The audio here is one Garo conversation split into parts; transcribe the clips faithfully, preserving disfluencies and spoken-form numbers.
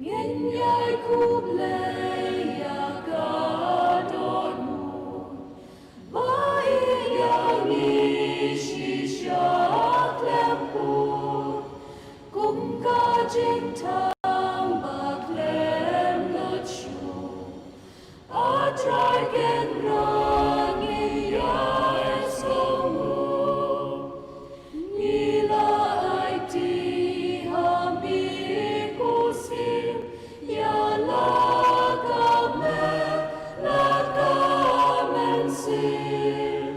Ngin ïai khublei ïa ka dohnud, ba ïa ngi shisha khlem put, kum ka jingthang ba khlem lut shuh. A Trai Kynrad, ngi ïai sngewnguh. Ngi la aiti ha mikusim, ïa la ka meh, la ka mynsiem.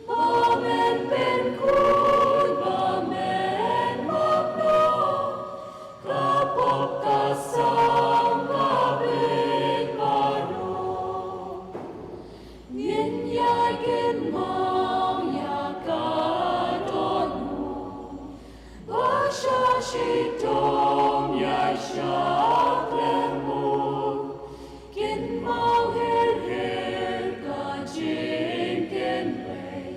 Ba men pynkhuid, ba men mapnong, ka pop ka sam ka bit baroh. Ngin ïai kynmaw ïa ka dohnud, ba sha shitom ïai sha khlem mut. Kynmaw her her ka jingkynrei,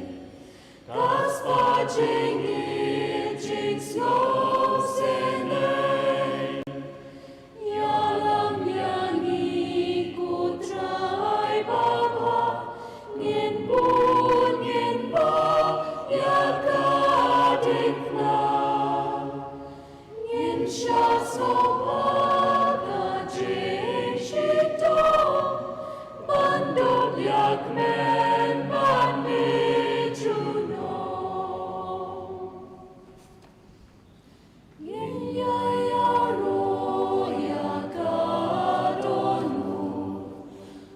ka spah jingïeit jingsngewsynei. Ïalam ïa ngi ko Trai Baba, ngin bun ngin bam ïa ka diengphna. Ngin shah sngewbha ka jingshitom, ban dup ïa kmen ban mih junom. Ngin ïai ïaroh ïa ka dohnud,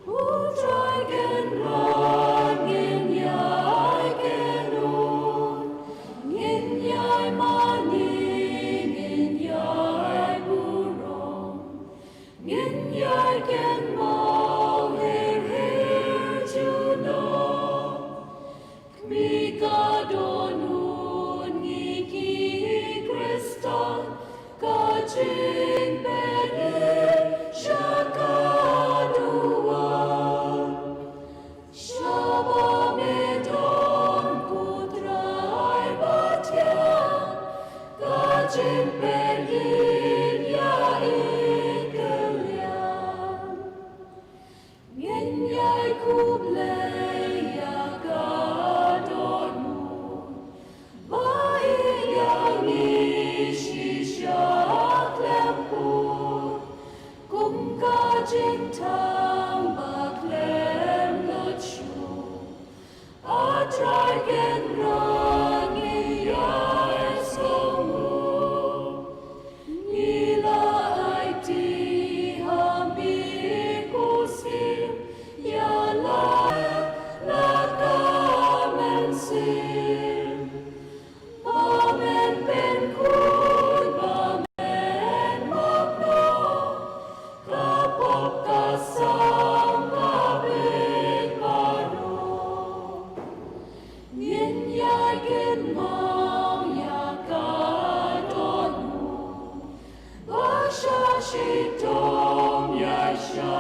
U Trai Kynrad, ngin ïai kynnud, ngin ïai mane, ngin ïai burom, ngin ïai kynmaw her her junom. Khmih ka dohnud, ngi ki Khristan, ka jingpyni sha ka duwan. Shaba me don ko Trai Pathian, ka jingpyni ïa i kylliang. Ngin ïai khublei ïa ka dohnud, ba ïa ngi shisha khlem put, kum ka jingthang ba khlem lut shuh. A Trai Kynrad, ngi ïai sngewnguh. Ngi la aiti ha mikusim, ïa la, la ka mynsiem. Ba men pynkhuid, ba men mapnong, ka pop ka sam ka bit baroh. Ngin ïai kynmaw ïa ka dohnud, ba sha shitom ïai sha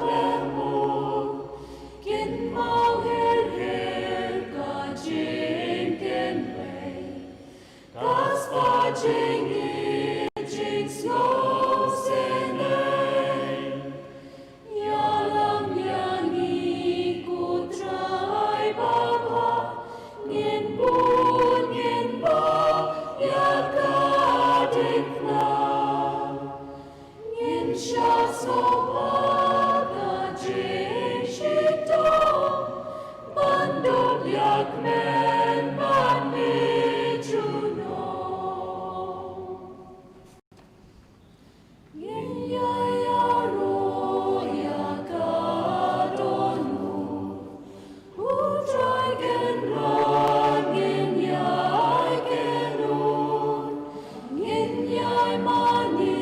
khlem mut. Kynmaw her her ka jingkynrei, ka spah jingïeit jingsngewsynei. Ïalam ïa ngi ko Trai Baba, ngin bun ngin bam ïa ka diengphna. Ngin shah sngewbha ka jingshitom, ban dup ïa kmen ban mih junom. Ngin ïai ïaroh ïa ka dohnud, U Trai Kynrad, ngin ïai kynnud, ngin ïai mane,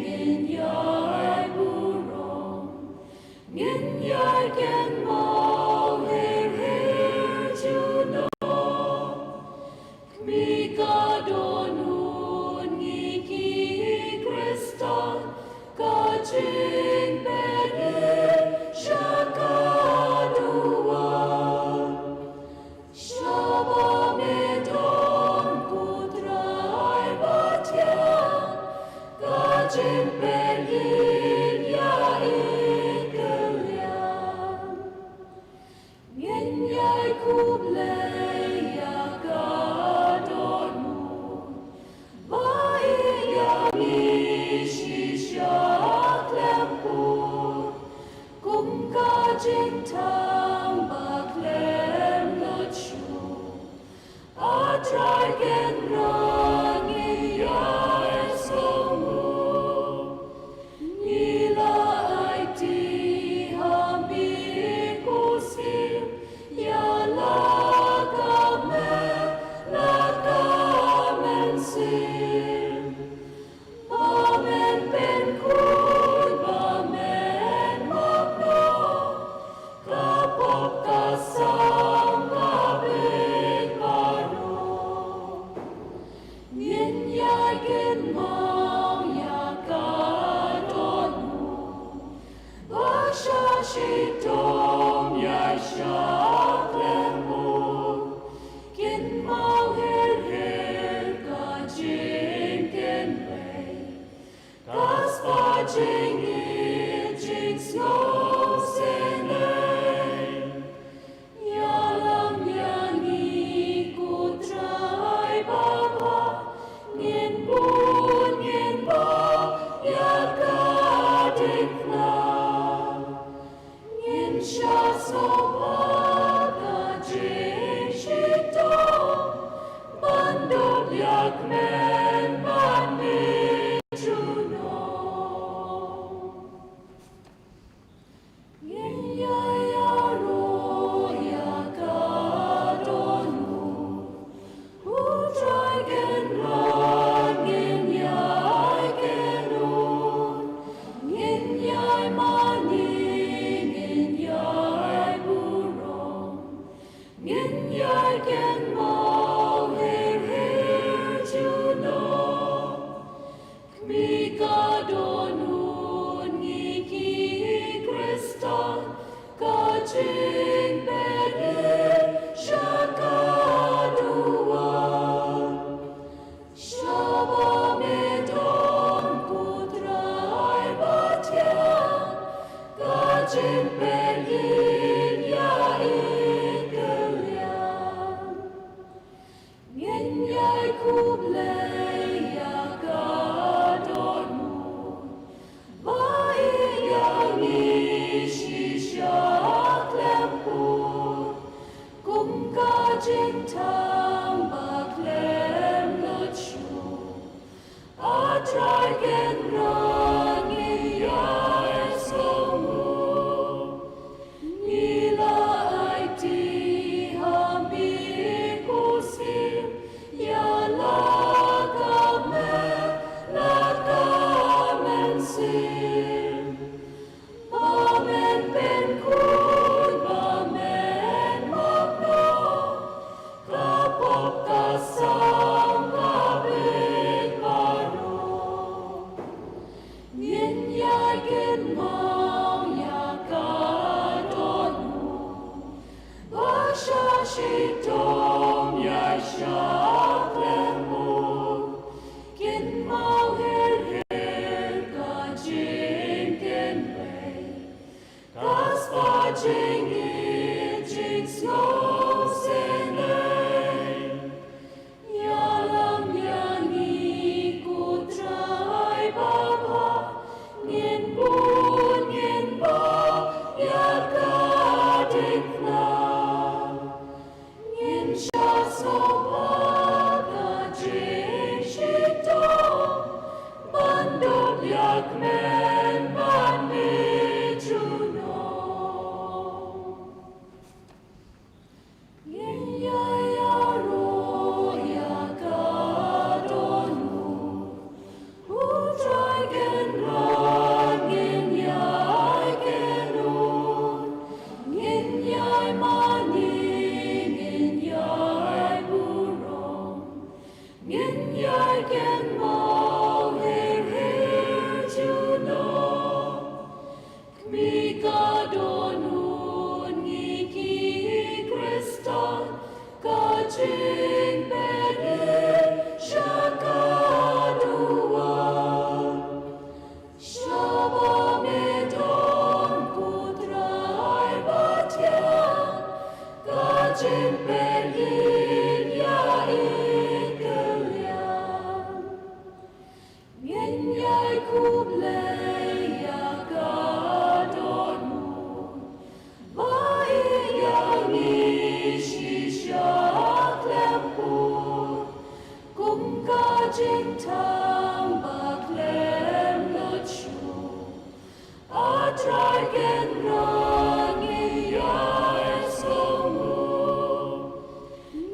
ngin ïai burom. Jingpeng in ya ikelian. Ngin yai kublei ya ka dot mu. Ba i ya ngi shisha klempu. Kum ka jingtang ba klem lut shu. A Trai Kynrad ngi yai song u. Ngi la ai ti ha mi ku sim, ya la ka me, la ka men sim. Ba men pen kut, ba men mapno, ka pop ka sam ka bit paro. Ngin yai ken mau ya ka dot mu. Ba sha shi tom yai sha klem mu. Ken mau her her ka jing ken wei. Ka spah jingit jingsngew senei. Yalam yangi ku Trai Baba, ngin bun ngin ba ya ka dikna. Ngin sha sngewbha ka jingshitong, ban dop ïa kmen ban mih junom. Ngin ïai ïaroh ïa ka don u, U Trai Kynrad ngin ïai ken u, ngin ïai mane, ngin ïai burom, ngin ïai ken mau her her junom. Kmie ka don un ngi ki Khristan ka jingpynim sha ka duwan. Shaba me don ku Trai Bathiang ka jingpynim ïa i kylliang. Ngin ïai khublei ïa ka don u, ba i ïa ngi shisha khlem pun, kum ka jingthang ba khlem lut shuh. A Trai Kynrad ngi ïai sngewbha. Ngi la ai ti ha mi ku sim, ïa la ka men, la ka men sim. Ba men pynkut, ba men mapno, ka pop ka sam ka bit baroh. Ngin ïai kynmaw ïa ka don u, ba sha shitom ïai sha khlem u. Kynmaw her her ka jingkynrei, ka spah jingit jingsngewsynei. Ïalam ïa ngi ku Trai Baba, ngin bun ngin ba ïa ka dikna. Ngin sha sngewbha ka jingshitom, ban dop ïa kmen ban mih junom. Ngin ïai ïaroh ïa ka don u, U Trai Kynrad ngin ïai ken u, ngin ïai mane, ngin ïai burom, ngin ïai kynmaw her her junom. Kublei ia ka dotmut, ba iani shisha klemput, kum ka jingtang ba klem lutshu, a Trai Kynrad ngi ia sngewngut.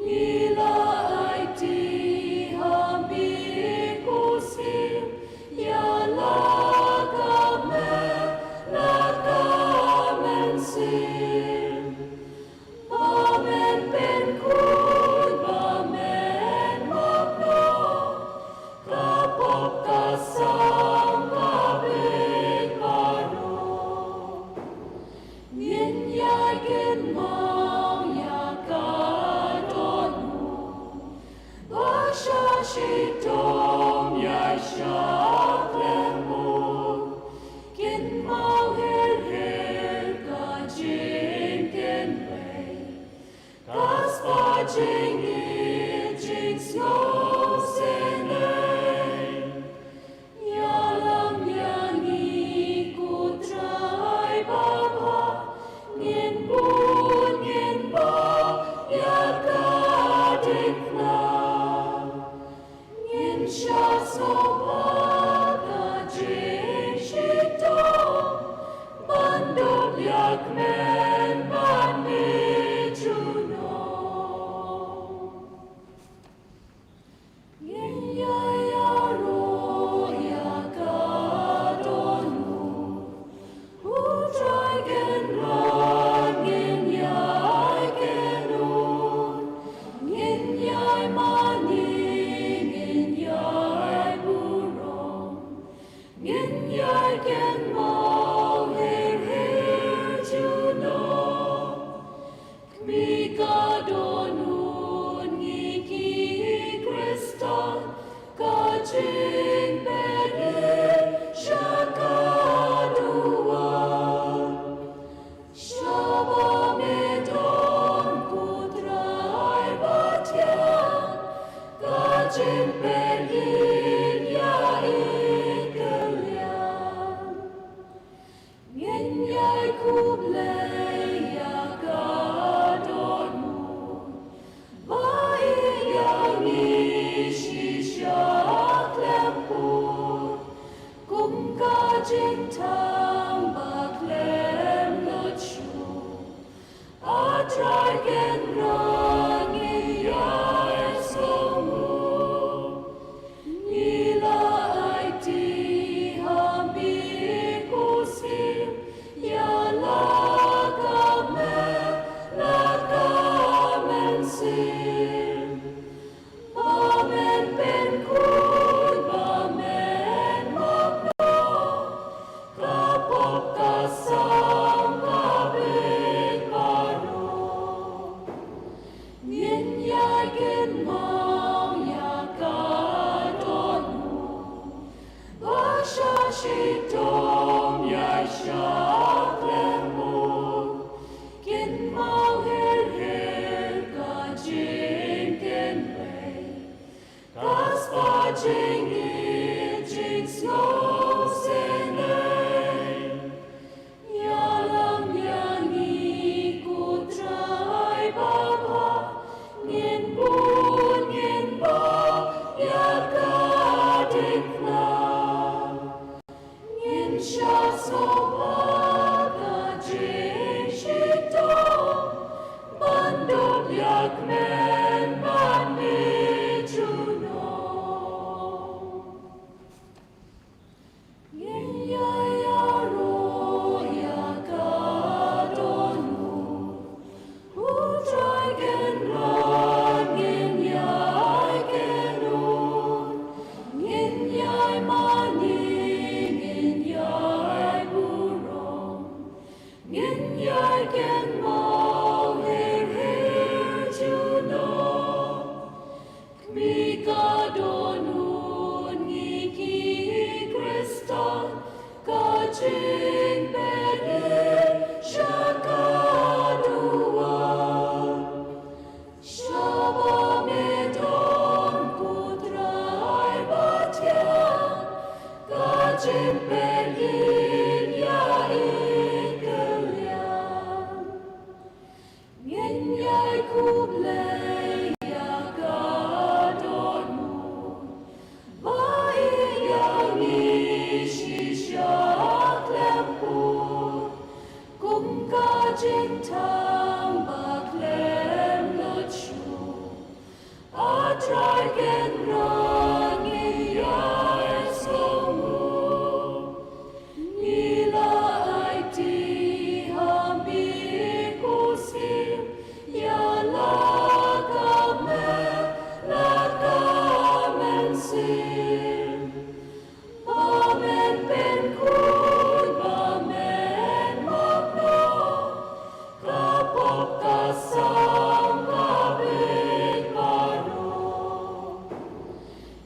Ngi la aiti ha bik pusim, ia la ka men, la ka men sim. Ba men pynkut, ba men mapno, ka pop ka sam ka bik baroh. Ngin ïai kynmaw ïa ka dohnud, ba sha shitom ïai sha khlem mut. Kynmaw her her ka jingkynrei, ka spah jingïeit jingsngewsynei. Ïalam ïa ngi ko Trai babha, ngin bun ngin bah ïa ka diengphna. Ngin shah sngewbha ka jingshitom, ban duk ïa kmen ban mih junom. Ngin ïai ïaroh ïa ka dohnud, U Trai Kynrad ngin ïai kynrud, ngin ïai mane, ngin ïai burom, ngin ïai kynmaw her her junom. Khmih ka dohnud ngi ki Khristan ka jingpyni sha ka duwan. Shaba me don ko Trai bathiang, ka jingpyni ïa i kylliang. Ngin ïai khublei ïa ka dohnud, ba i ïa ngi shisha khlem put, kum ka jingthang ba khlem lut shuh. A Trai Kynrad ngi ïai sngewngut, ngi la aiti ha bik pusim, ïa la ka men, la ka men sim. Ba men pynkut, ba men mapno, ka pop ka sam ka bik baroh. Ngin ïai kynmaw ïa ka dohnud, ba sha shitom ïai sha khlem mut. Kynmaw her her ka jingkynrei, ka spah jingïeit jingsngewsynei. Ïalam ïa ngi ko Trai babha, ngin bun ngin bah ïa ka diengphna. Ngin shah sngewbha ka jingshitom, ban duk ïa kmen ban mih junom. Ngin ïai ïaroh ïa ka dohnud, U Trai Kynrad ngin ïai kynrud, ngin ïai mane, ngin ïai burom, ngin ïai kynmaw her her junom. Khmih ka dohnud ngi ki Khristan ka jingpyni sha ka duwan. Shaba me don ko Trai bathiang ka jingpet in ya ikeliang. Ngin yai kublei ya ka dotmu. Ba ik ya ngi shisha klempu. Kum ka jingtang ba klem lut shu. A Trai Kynrad ngi yai song u. Ngi la aiti ha mi pusim, ya la ka me, la ka men sim. Ba men pen kut, ba men mapno, ka pop ka sam ka bit paro.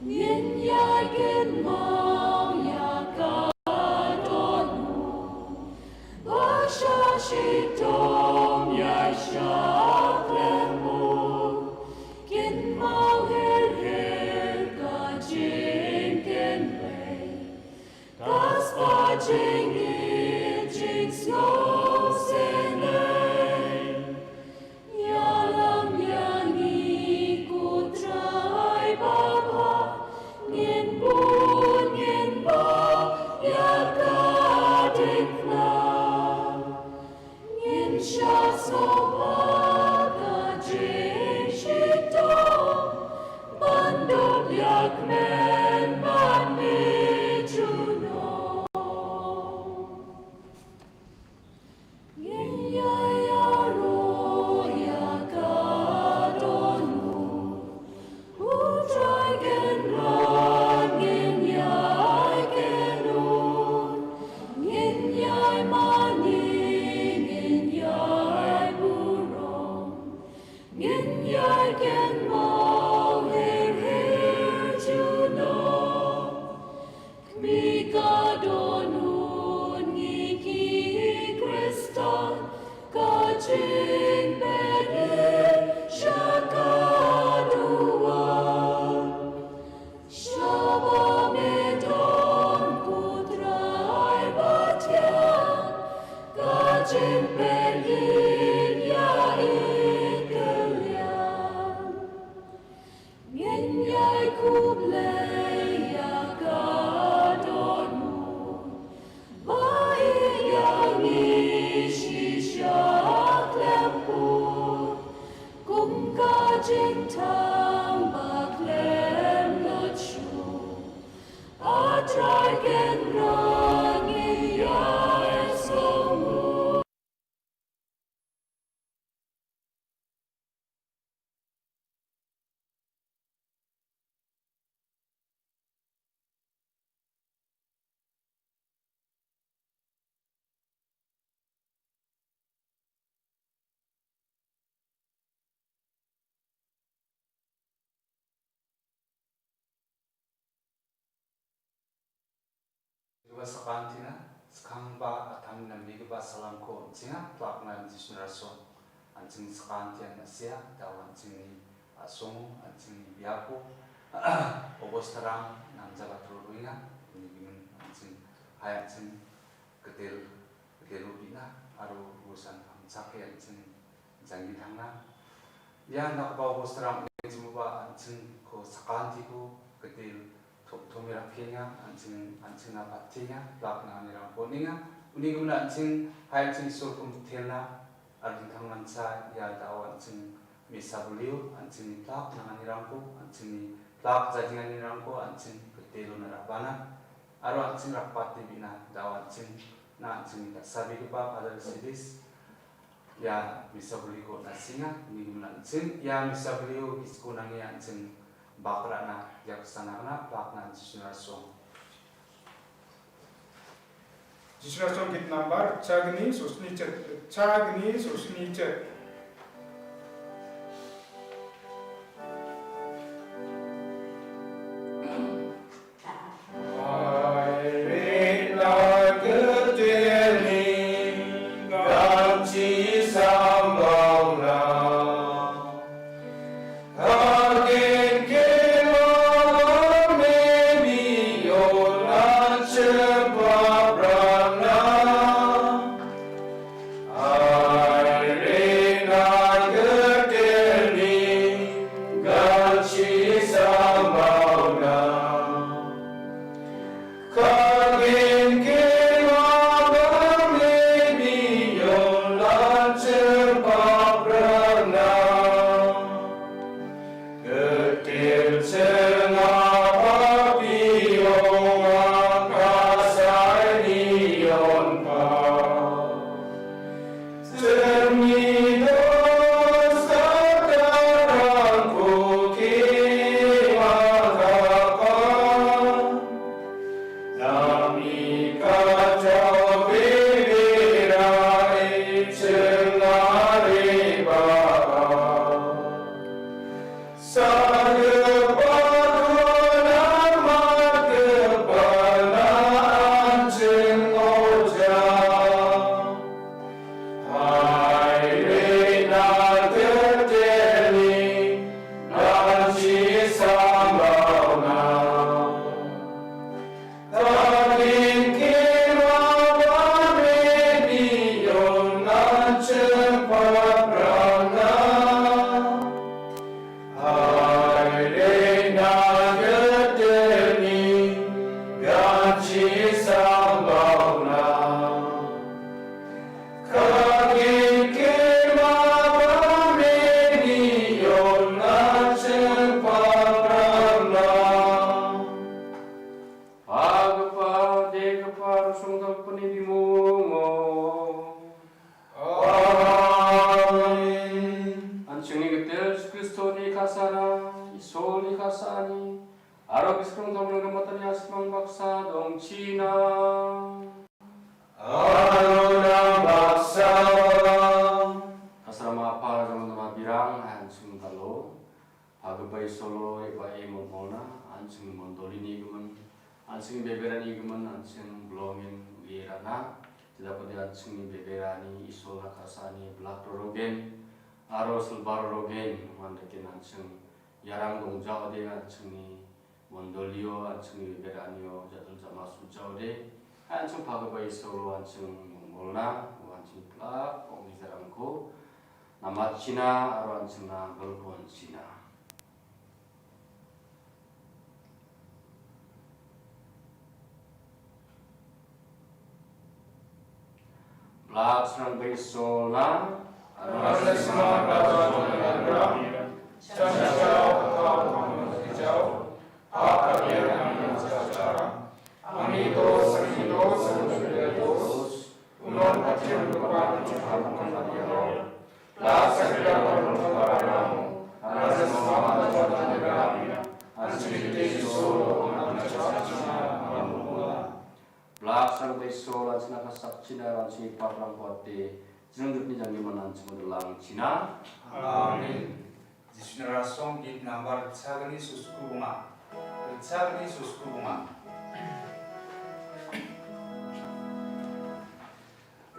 Ngin yai ken mong ya ka don mu. Ba sha shi tom yai sha klem mu. Ken mong her her ka jing ken wei. Kaspa jingit jingsngo senai. Yalam yangi kutrai baba. Ngin bun ngin ba yaka dikna. Ngin sha sngewbha ka jingshitong, ban dop ïa kmen ban mijuno. Ngin ïai aro ïa ka don mu. U Trai Kynrad ngin ïai ken u, ngin ïai mani, ngin ïai burom, ngin ïai ken mong her her juno. Kmie ka don un ngi ki Khristan ka jingpynim sha ka duwan. Shaba me don ku Trai Bathiang ka jingpynim ïa ikeliang. Ngin ïai kublei ïa ka don mu. Ba ïa ngi shisha klempu. Kum ka jingtang ba klem lut shu. A Trai Kynrad ngi ïai song u. Iba sakantina, skangba atam nambegipa salamko an·chinga, plakna Jisuni rasong. An·ching sakantian na·sia, dao an·chingni a·songo, an·chingni biapo, obostarang namjaba toroenga, uni gimin an·ching, hai an·ching gitel, gitelo bi·na, aro usan pangchake an·ching janggi tangna. Ia dakgipa obostarang ong·e chimoba an·chingko sakantiko gitel tom·tome rakenga, an·ching, an·chingna patenga, plak nanganirangko on·enga. Uni gimin an·ching, hai an·ching Isolko mitelna, aro dingtangmancha ia dao an·ching misa bolio, an·chingni plak nanganirangko, an·chingni plak jadinganirangko an·ching gitelona ra·bana. Aro an·ching rakbate bi·na, dao an·ching, na an·chingni daksabegipa Padre Sidis, ia misa boliko on·asenga, uni gimin an·ching, ia misa bolio gisiko nange an·ching bakrana, ia kusanagna, bakna an·ching sunarasong. Jisuna song git nambar, chagni sosni chet, chagni sosni chet. Songdalpani bimungo. Amen. An·chingni Gitel Jisu Kristoni kasara, Isolni kasaani, aro Gisim Tamni rimatani a·samang baksa dongchina. Aro nang baksa. Kasarama Apa, Rama, Birang, an·ching dalo. Pagipa Isolo re·bae mol·molna, an·ching mondolini gimin, an·ching beberani gimin, an·ching bilongin ge·e rana. Jedakode an·chingni beberani Isolna kasani blak rorogen, aro silbar rorogen, uandake an·ching iarang dongjaode, an·chingni mondolio, an·chingni beberanio, jadon jama sujaode, an·ching pagipa Isolo an·ching mol·molna, an·ching blak ong·gijarangko namachina aro an·chingna bilko on·china. Blak srangbe Isolna, aro angni dos, angni dos, unon patiengipa angni papangan Blak sanggipa rongchakgiparangko, an·ching samangna an·ching Jisu, an·ching samangna. Blak sanggipa Isolna an·chingna kasakchina, an·chingni paprangko ate, jingjukni janggiman an·chingna dilangchina. Amen. Jisuni rasong git nambar ritchagni sosku bonga. Ritchagni sosku bonga.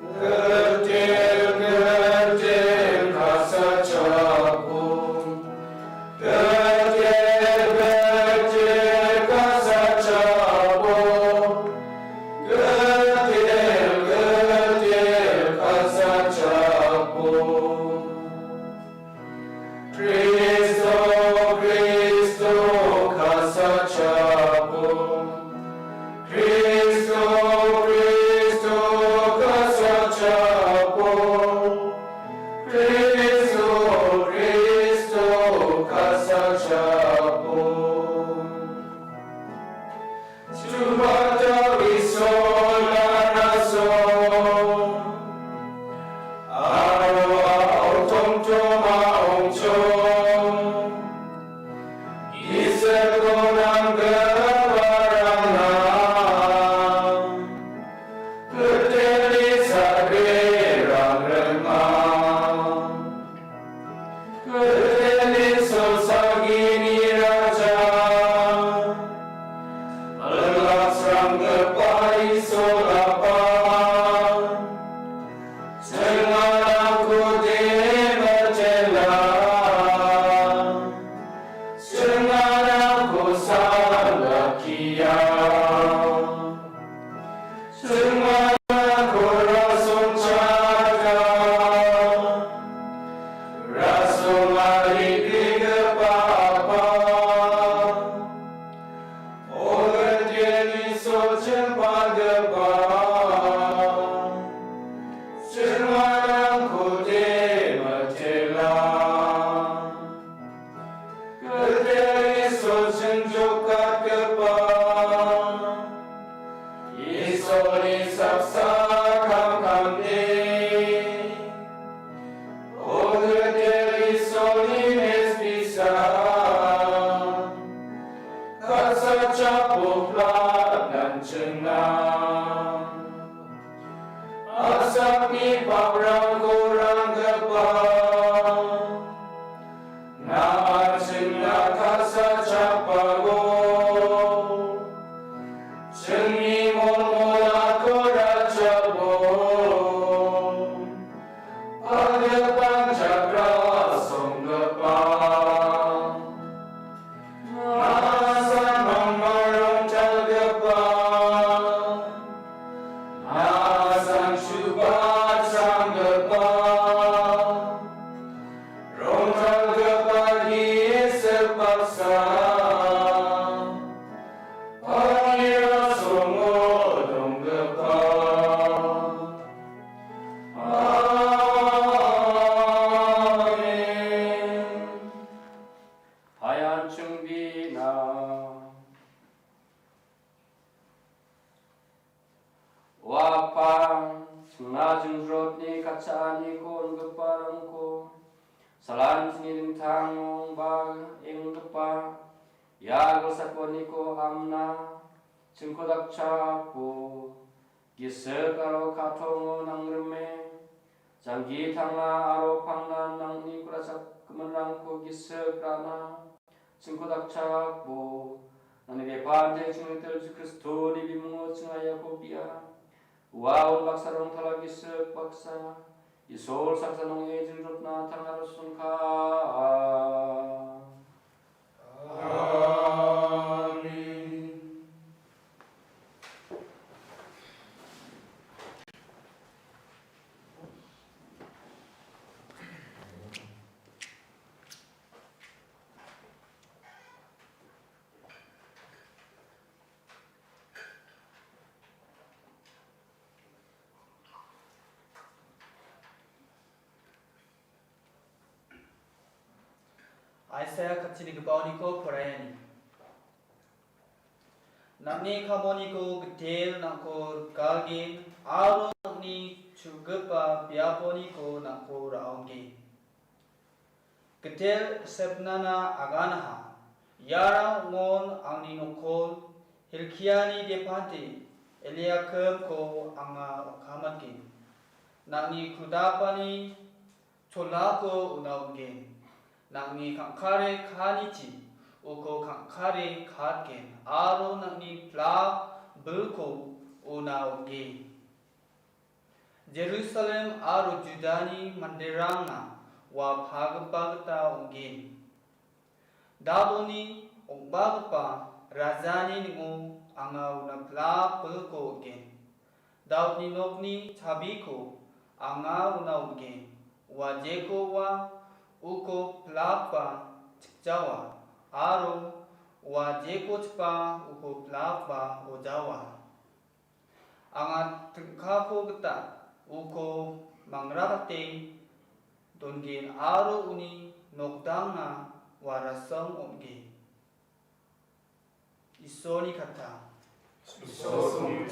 Gitel, gitel, kasa·chakbo. Gitel, gitel, kasa·chakbo. Gitel, gitel, kasa·chakbo. Kristo, Kristo, kasa·chakbo. Kristo, Kristo, kasa·chakbo. Kristo, Kristo, kasa·chakbo. Chubacha Isolna rasong, aro a·ongtongtong a·ongchong, giselko nanggiparangna, Gitel Isolni rang·rima. Gitel Isol salgini raja, blak sranggipa Isol Apa, chinganangko de·mitela, chinganangko salakkia. Chinganangko rasongchakna, rasong a·rigipa Apa. O Gitel Isol chingpagipa, chinganangko de·mitela. Gitel Isol chingjokatgipa, Isolni saksa kamkamde. O Gitel Isolni mespisa, kasa·chakbo blak an·chingna. Asapni paprangko ranggipa, nang an·chingna kasa·chakbago. Chingni molmolako racha, Niko angna chingko dakchakbo, gisik aro ka·tongo nangrime, janggi tangna aro pangnan nangni ku·rachakgiminrangko gisik ra·na chingko dakchakbo, nangni bepante chingritel Jisu Kristoni bimungo chingaiako bi·a. Ua unbaksa rongtala gisik baksa, Isol saksa nonge jingrotna tangara songka. Amen. Aisaia katchini gipaoniko poraiani. Nang·ni kamoniko gitel nang·ko rikalgen, aro nang·ni chu·gipa biaponiko nang·ko ra·ongen. Gitel Sebnana aganaha. Iarang ong·on angni nokol, Hilkiani depante, Eliakimko anga rikamatenga. Nang·ni kudapani cholako una on·gen. Nang·ni kangkare kanichi uko kangkare katgen, aro nang·ni pla bilko una on·gen. Jerusalem aro Judani manderangna ua pagipa gita ong·gen. Daudoni ong·bagipa rajani ning·o anga una pla pilko on·gen. Daudni nokni chabiko anga una on·gen. Ua jeko ua uko pilakba chikjawa, aro ua jeko chipa uko pilakba ojawa. Anga ting·kako gita uko mangrabate dongen aro uni nokdangna uarasong ong·gen. Isolni kata. Isol song·e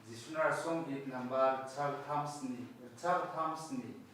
Jisuna song it nambar chal thamsni, chal thamsni.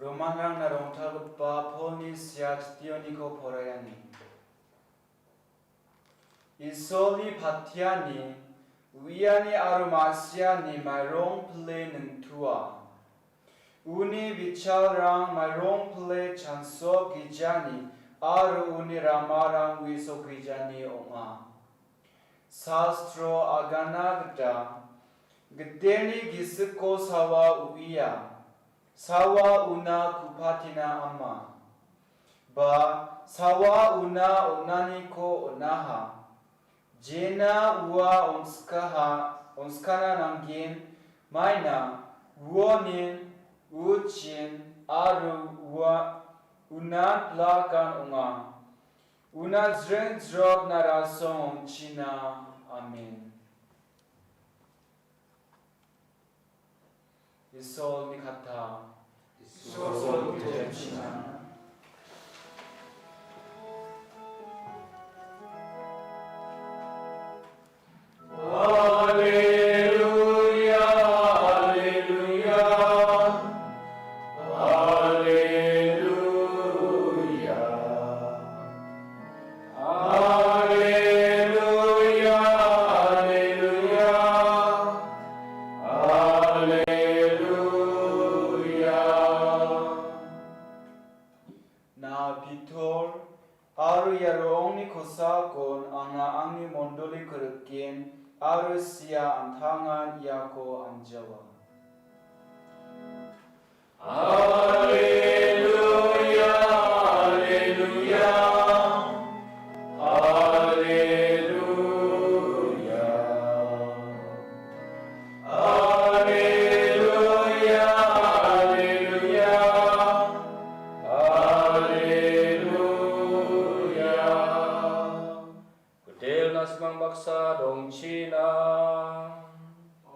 Romanrangna rongtalgipa Polni sia chitioniko poraiani. Isolni patiani, uiani aro ma·siani mairong pile ningtua. Uni bichalrang mairong pile chansok gijani aro uni ramarang uisok gijani ong·a. Sastro agana gita, giteni gisiko sawa uia, sawa una ku·patina ama. Ba sawa una on·aniko on·aha. Jena ua onskaha, onskana nanggen, maina uonin, uchin, aro ua unan plakan ong·a. Una jringjrotna rasong ong·china. Amen. Isolni katta. Isol gitchakchina. Haleluya, haleluya, haleluya. Haleluya, haleluya, haleluya. Na Pitor aro ia ro·ongni kosakon anga angni mondoliko rikgen aro sia an·tangan iako amjawa. Haleluya, haleluya, haleluya. Haleluya, haleluya, haleluya. Gitel na·simang baksa dongchina.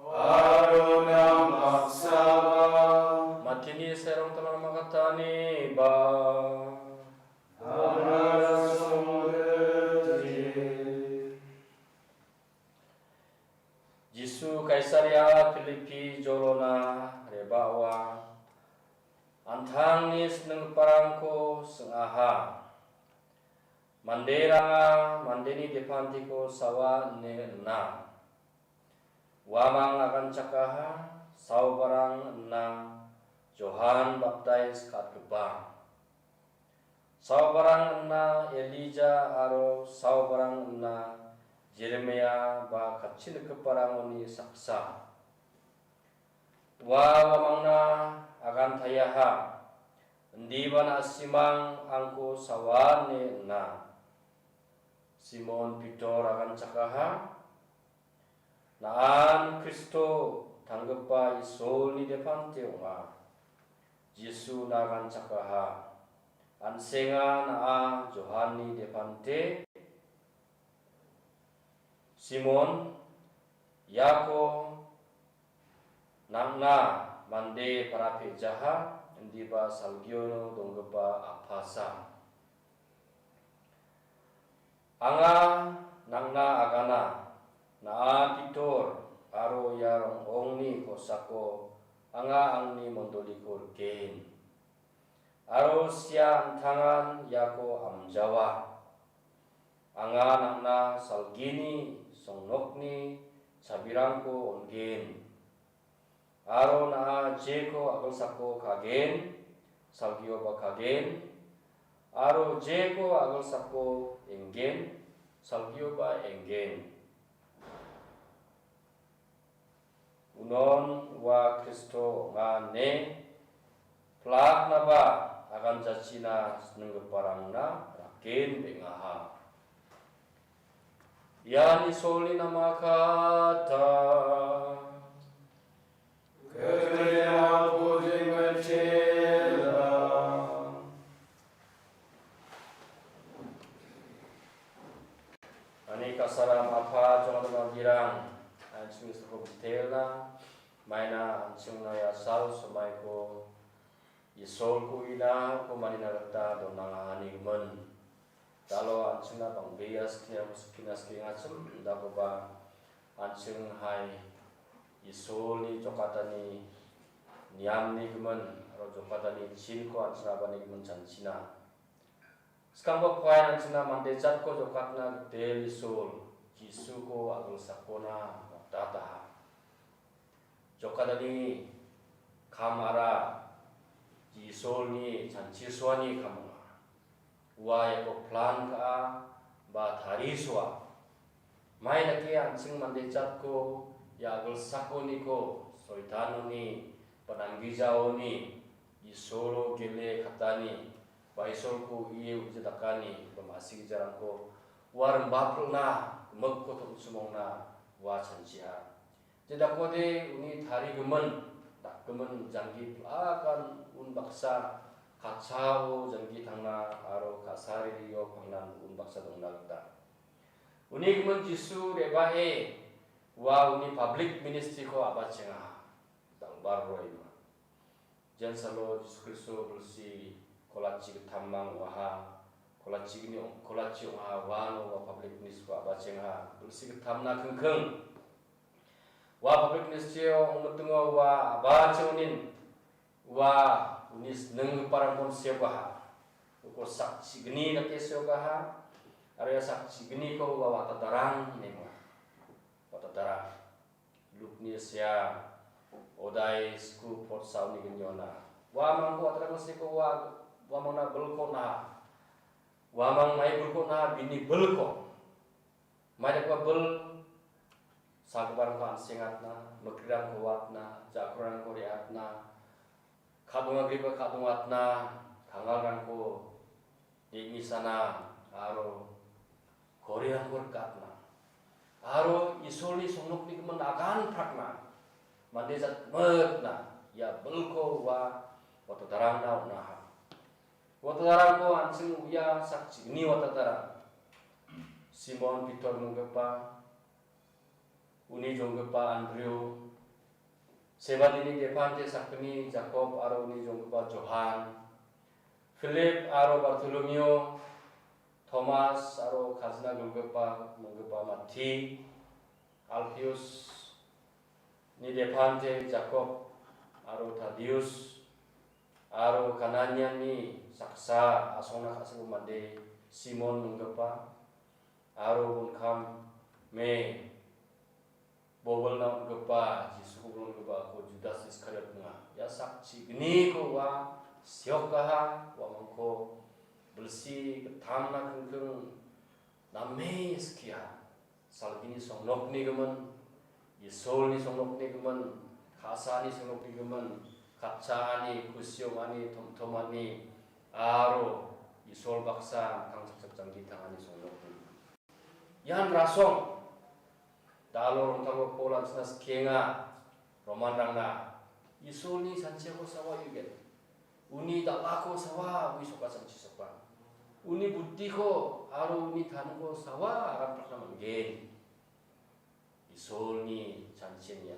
Aro nang baksaba. Matini serong talang makatani ba. Amara songde. Jisu Kaisaria Pilipi jolona rebaoa an·tangni sininggiparangko sing·aha. Manderanga mandeni depantiko sawa ine ina. Uamang aganchakaha, saobarang ina Johan Baptais ka·atgipa. Saobarang ina Elija aro saobarang ina Jeremia ba katchi nikgiparangoni saksa. Ua uamangna agantaiaha, indiba na·simang angko sawa ine ina. Simon Pitor aganchakaha, "Na·an Kristo, tanggipa Isolni depante ong·a." Jisu naganchakaha, "An·senga na·a Johanni depante." Simon, iako nang·na mande parapet jaha, indiba salgiono donggipa apasa. Anga nang·na agana, na·a Pitor aro ia rong·ongni kosako anga angni mondoliko riken. Aro sia an·tangan iako amjawa. Anga nang·na salgini songnokni chabirangko on·gen. Aro na·a jeko agilsako kagen, salgioba kagen, aro jeko agilsako enggen, salgioba enggen. Unon ua Kristo ong·a ine plaknaba aganjachina sininggiparangna raken beng·aha. Ian Isolni namakata. Ani kasaram Apha, jongdama birang, an·ching Isolko bitelna, maina an·chingna ia sal somaiko Isolko uina, uko manina gita donangahanigimin. Dalo an·chingna bang·bea skiang-, skina skiengachim, dakoba an·ching hai Isolni jokatani niamni gimin aro jokatani chinko an·ching abani gimin chanchina. Skangba poain an·chingna mande jatko jokatna gitel Isol Jisuko agilsakona matataha. Jokatani kamara Isolni chanchisuani kam ong·a. Ua iako plan ka·a ba tarisoa. Mai dake an·ching mande jatko ia agilsakoniko soitanoni ba nanggijaoni Isolo gele katani ba Isolko u·ie u·je dakani ba ma·sigijarangko ua rimbapilna gimikko tom·chimongna ua chanchiha. Jedakode uni tarigimin dakgimin janggi pil·akan unbaksa katchao janggi tangna aro ka·sario pangnan unbaksa dongna gita. Uni gimin Jisu re·bae ua uni public ministry-ko a·bachenga. Dal·bar roima. Jensalo Jisu Kristo bilsi kolachi gittamang ong·aha. Kolachigni ong-, kolachi ong·aha uano ua public ministry-ko a·bachenga. Bilsi gittamna kingking. Ua public ministry-o ong·mitingo ua a·bachengnin ua uni snenggiparangkon seogaha. Uko sakchi gni dake seogaha. Aro ia sakchi gniko ua watadarang ine ong·a. Watadarang. Lukni sea odai sku potsaoni giniona. Uamangko atrangko seko ua-, uamangna bilko na. Uamang mai bilko na bini bilko. Mai dakba bil sagiparangko an·sengatna, mikrang kowatna, jakrang koreatna, Kadonga gripa kadongatna, kangalrangko de·misana aro korirangko rikatna. Aro Isolni songnokni gimin agan prakna. Mande jatmikna ia bilko ua watadarangna on·aha. Watadarangko an·ching uia sakchigni watadarang. Simon Pitor minggipa, uni jonggipa Andrio, Sebadini depante sakgni Jakob aro uni jonggipa Johan, Filip aro Bartolomeo, Tomas aro kajina gulgipa minggipa Mati, Alfiusni depante Jakob aro Tadius, aro Kananiani saksa asongna ka·senggipa mande Simon minggipa, aro bonkamni bobilna on·gipa Jisuko on·gipako Judas Iskariot ong·a. Ia sakchi gniko ua seokaha, uamangko bilsi gittamna kingking name skia. Salgini songnokni gimin, Isolni songnokni gimin, ka·sani songnokni gimin, katchaani, kusi ong·ani, tomtomani, aro Isol baksa tangchakchak janggi tangani songnokni gimin. Ian rasong. Da·alo rongtalgipa Paul an·chingna skienga, Romanrangna, Isolni sanchiko sawa uigen. Uni dal·ako sawa ui soka sanchisoka. Uni buddiko aro uni tanko sawa aram prakna man·gen. Isolni chanchienga.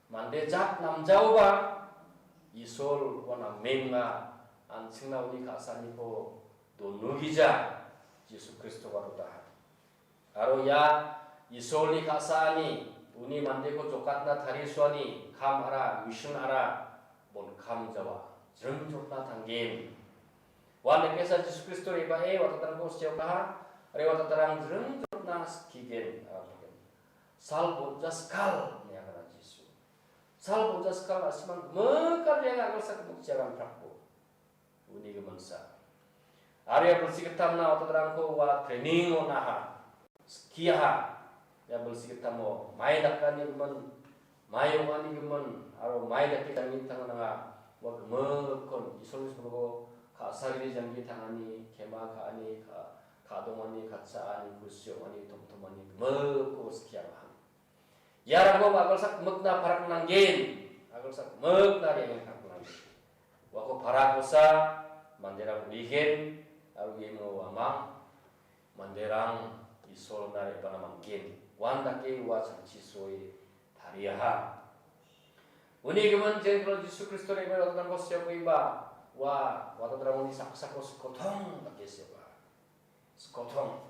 Mande jat namjaoba Isol ua namenga an·chingna uni ka·saniko donugija Jisu Kristo warotaha. Aro ia Isolni ka·saani uni mandeko jokatna tarisoani kam ara, mission ara, bon kam jawa, jringjotna tanggen. Ua nekesa Jisu Kristo re·bae watatarangko seokaha, aro watatarang jringjotna skigen, aro Sal bon·ja skal, ine agana Jisu. Sal bon·ja skal a·simang gimik aro agilsak gimik chiaram prakbo. Uni giminsa. Aro ia bilsi gittamna otodrangko ua training on·aha. Skiaha. Ia bilsi gittamo mai dakani gimin, mai ong·ani gimin, aro mai dake jangni tangan nanga. Ua gimikkon Isolni songko ka·sagni jangni tangani, kema ka·ani, ka-, ka·dongani, katchaani, kusi ong·ani, tomtomani, gimikko skiaha. Iarangko agilsak gimikna parakna nanggen, agilsak gimikna re·angna parakna nanggen. Uako parakosa manderang uigen, aro uimengo uamang manderang Isolna re·bana man·gen. Uandake ua chanchisoe tariaha. Uni gimin Jesu Kristo re·bae watadrangko seokgipa ua watadrangoni saksako skotong dake seoka. Skotong.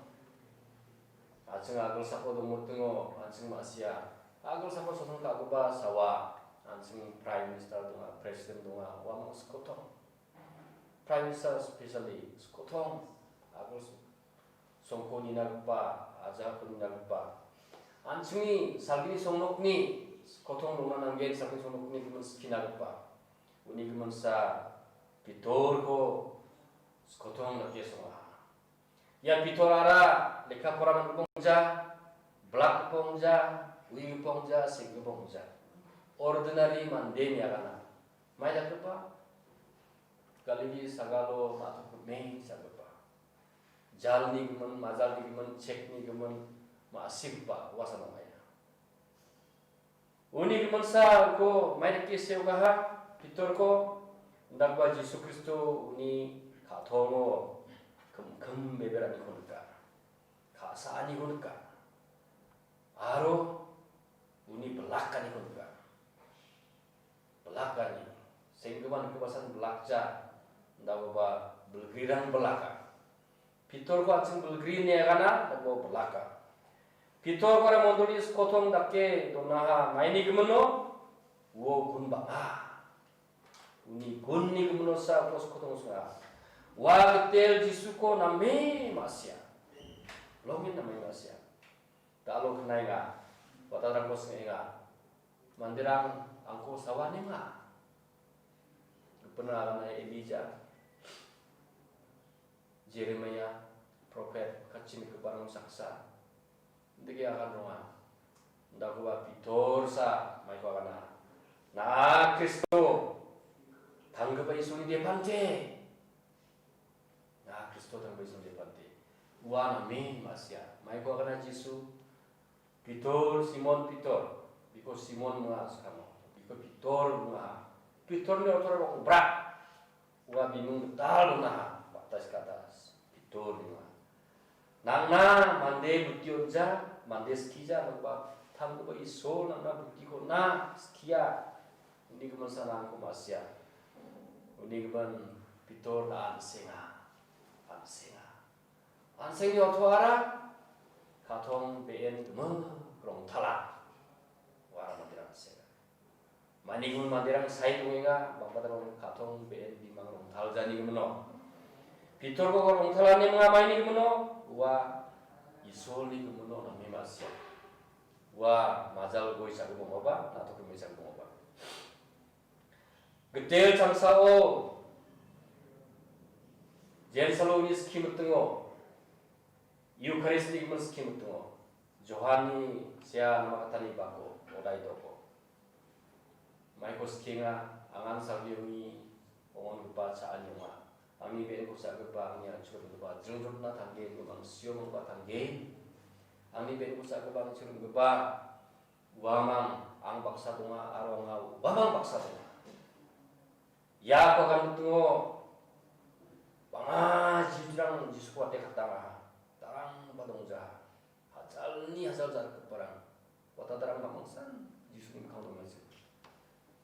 An·ching agilsako dongmitingo, an·ching ma·sia. Agilsako skotong ka·gipa sawa. An·ching Prime Minister donga, President donga, uamang skotong. Prime Minister specially skotong, agos songko ninagipa, ajako ninagipa. An·chingni salgini songnokni skotong dongna nanggen, salgini songnokni gimin skinagipa. Uni giminsa Pitorko skotong dake songa. Ia Pitorara lekka pora man·gipa ong·ja, blakgipa ong·ja, uigipa ong·ja, senggipa ong·ja. Ordinary mande niagana. Mai dakgipa? Galili sagalo ma·tok rim·e saggipa. Jalni gimin, majalni gimin, chekni gimin, ma·sigipa uasana ong·aia. Uni giminsa uko maidake seogaha, Pitorko, indakgipa Jisu Kristo uni ka·tongo kim-, kim beberaniko nika. Ka·saaniko nika. Aro uni blakaniko nika. Blakani. Senggipa nikgipasan blakja. Indakgipa bilgrirang blaka. Pitorko an·ching bilgri niagana, dako blaka. Pitorko aro mondoli skotong dake donaha maini gimino, uo gun bang·a. Uni gunni giminosa uko skotong songa. Ua gitel Jisuko name ma·sia. Longen name ma·sia. Da·alo knaenga, watarangko seng·enga. Manderang angko sawanenga. Gipin agana Elija, Jeremia, profet, kachini giparang saksa. Indike agan ronga. Indakoba Pitor sa maiko agana. Na Kristo, tanggipa Isolni depante. Na Kristo tanggipa Isolni depante. Ua name ma·sia. Maiko agana Jisu. Pitor, Simon Pitor. Biko Simon minga skamo. Biko Pitor minga. Pitorni ortara brak. Ua bimung gital donaha. Batas katas. Pitor minga. Nang·na mande buti on·ja, mande skija, nangba tanggipa Isol nang·na butiko na skia. Uni gimin sa nangko ma·sia. Uni gimin Pitor na an·senga. An·senga. An·sengni otoara ka·tong be·en gimik rongtala. Uara manderang an·senga. Maini gimin manderang sai dongenga, bang·bata rong ka·tong be·en bimang rongtaljani gimino. Pitorko rongtalani minga maini gimino, ua Isolni gimino name ma·sia. Ua majal goi cha·gipa ong·aba, na·tok rimit cha·gipa ong·aba. Gitel changsao Jerusalemni skie mitingo, Eucharistni gimin skie mitingo, Johanni sea namakatani bako, odai doko. Maiko skienga, angan salgioni ong·ongipa cha·ani ong·a. Angni be·enko cha·gipa, angni an·ching rimgipa, jringjotna tanggen, gimang siomangba tanggen. Angni be·enko cha·gipa, an·ching rimgipa, uamang ang baksa donga, aro anga uamang baksa donga. Iako agan mitingo, bang·a Jiutirang Jisuko wate katangaha, tarangba dongjaha. Hajalni hajal ja·rikgiparang, watatarang bang·bangsan Jisuni mikkang dongaisu.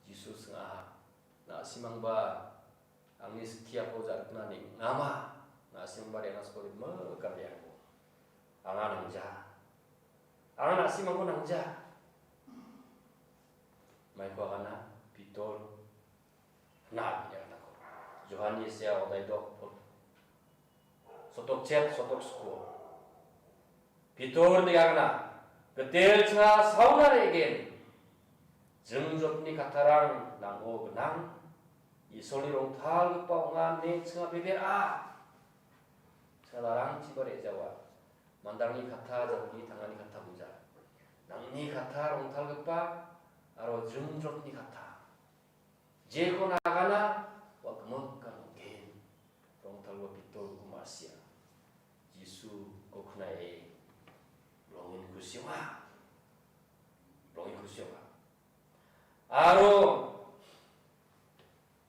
Jisu sing·aha, na·simangba angni skiako ja·rikna neng·ama, na·simangba re·angna skode mikan re·angko. Anga nangja. Anga na·simangko nangja. Maiko agana, Pitor, na, ia katako. Johanni sea odai dok, sotokchet, sotoksko. Pitor degangna, gitel chinga sauna re·gen. Jringjotni kattarang nang·o gnang. Isolni rongtalgipa ong·a ine chinga beber·a. Chinga larangchiba re·jawa. Mandarangni katta, jangni tangani katta ong·ja. Nangni katta rongtalgipa aro jringjotni katta. Jeko nagana, ua gimikan ong·gen. Rongtalgipa Pitor uko ma·sia. Jisu uko knae, bilongin kusi ong·a. Bilongin kusi ong·a. Aro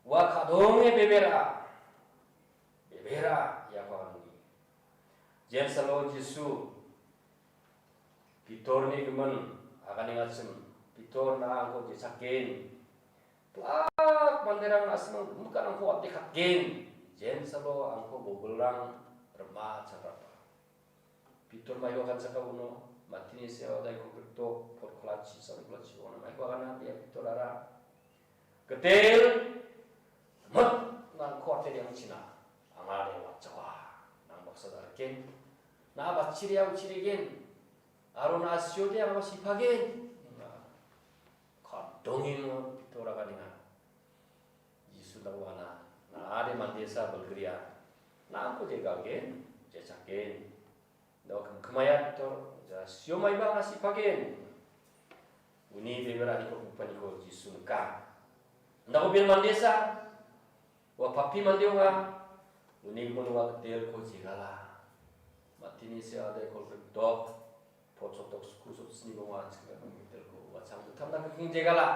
ua ka·donge bebera. Bebera, iako aganni. Jensalo Jisu Pitorni gimin aganengachim, Pitor na angko jechaken. Plak manderang na·simang gimikan angko wate katgen. Jensalo angko bobilrang rima chaprapa. Pitor maiko aganchaka uno, matini sea odaiko grikdok, pot kolachi, san kolachi, uno maiko agana dia Pitor ara. Gitel, rimit nangko ate re·angchina, anga de watjawa, nang baksa dal·gen, na·a batchiria uchi re·gen, aro na·a siode anga sipagen. Kadongengo Pitor aganenga. Jisu dawana, na·ade mandesa bilgria, nangko jegalgen, jechakgen. Dao kangkimaya Pitor, ja siomaiba anga sipagen. Uni beberaniko kangkipaniko Jisu nika. Dao bil mandesa, ua papi mande ong·a, uni gimin ua gitelko jegala. Matini seade kolgrikdok, potsotok sku sotsni bonga chinggimin gitelko ua changgitamna kangking jegala.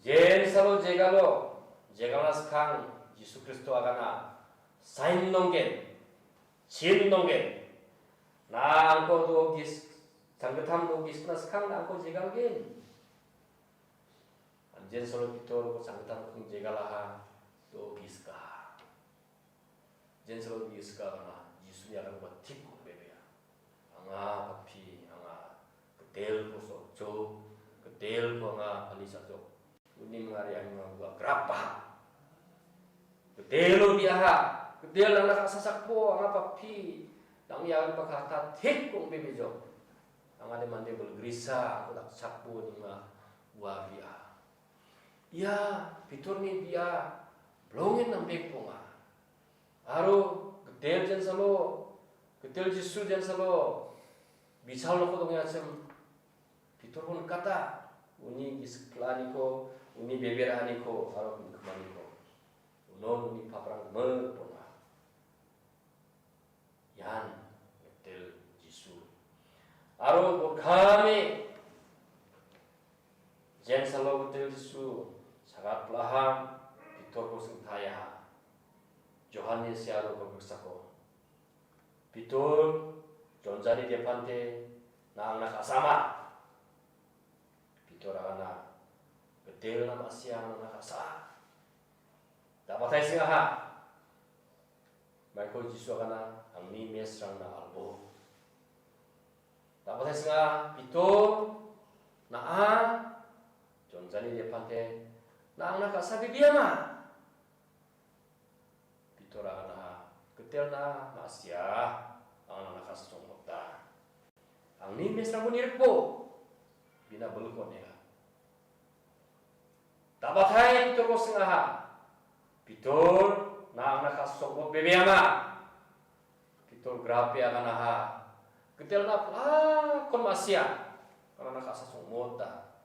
Jensalo jegalo, jegalna skang Jisu Kristo agana, sain nonggen, chin nonggen. Na angko do gis, changgitam do gisna skang na angko jegalgen. An jensalo Pitor ko changgitam kung jegalaha, do giska. Jensalo giska anga Jisuni aganba thik ong·bebea. Anga papi, anga gitelko so·jok, gitelko anga palisajok. Uni mingari anga ua grapa. Gitelo biaha, gitel nangna ka·sasakbo anga papi, nangni aganba kata thik ong·bebejok. Anga de mande bilgrisa, ako dakchakbo nima ua bia. Ia Pitorni bia bilongen nambek bonga. Aro gitel jensalo, gitel Jisu jensalo, bichal noko dongengachim Pitorko nikata, uni gisik la·aniko, uni bebe ra·aniko, aro kingkimaniko. Unon uni paprang gimik bonga. Ian gitel Jisu. Aro gotgame jensalo gitel Jisu sagat plaham Pitorko singtaia. Johannes iaro gilsako. Pitor, jonjani depante, na angna ka·sama. Pitor agana, gitel na ma·sia angna ka·sa. Dabatai singaha. Maiko Jisu agana, angni mesrangna albo. Dabatai singa Pitor, na·a, jonjani depante, na angna ka·sa bibiama. Pitor aganaha, gitelna ma·sia, angna ka·sa songmota. Angni mesrangko nirikbo, bina bilko nega. Dabatai Pitorko singaha. Pitor, na angna ka·sa songmot bebeama. Pitor grape aganaha. Gitelna plakon ma·sia, angna ka·sa songmota.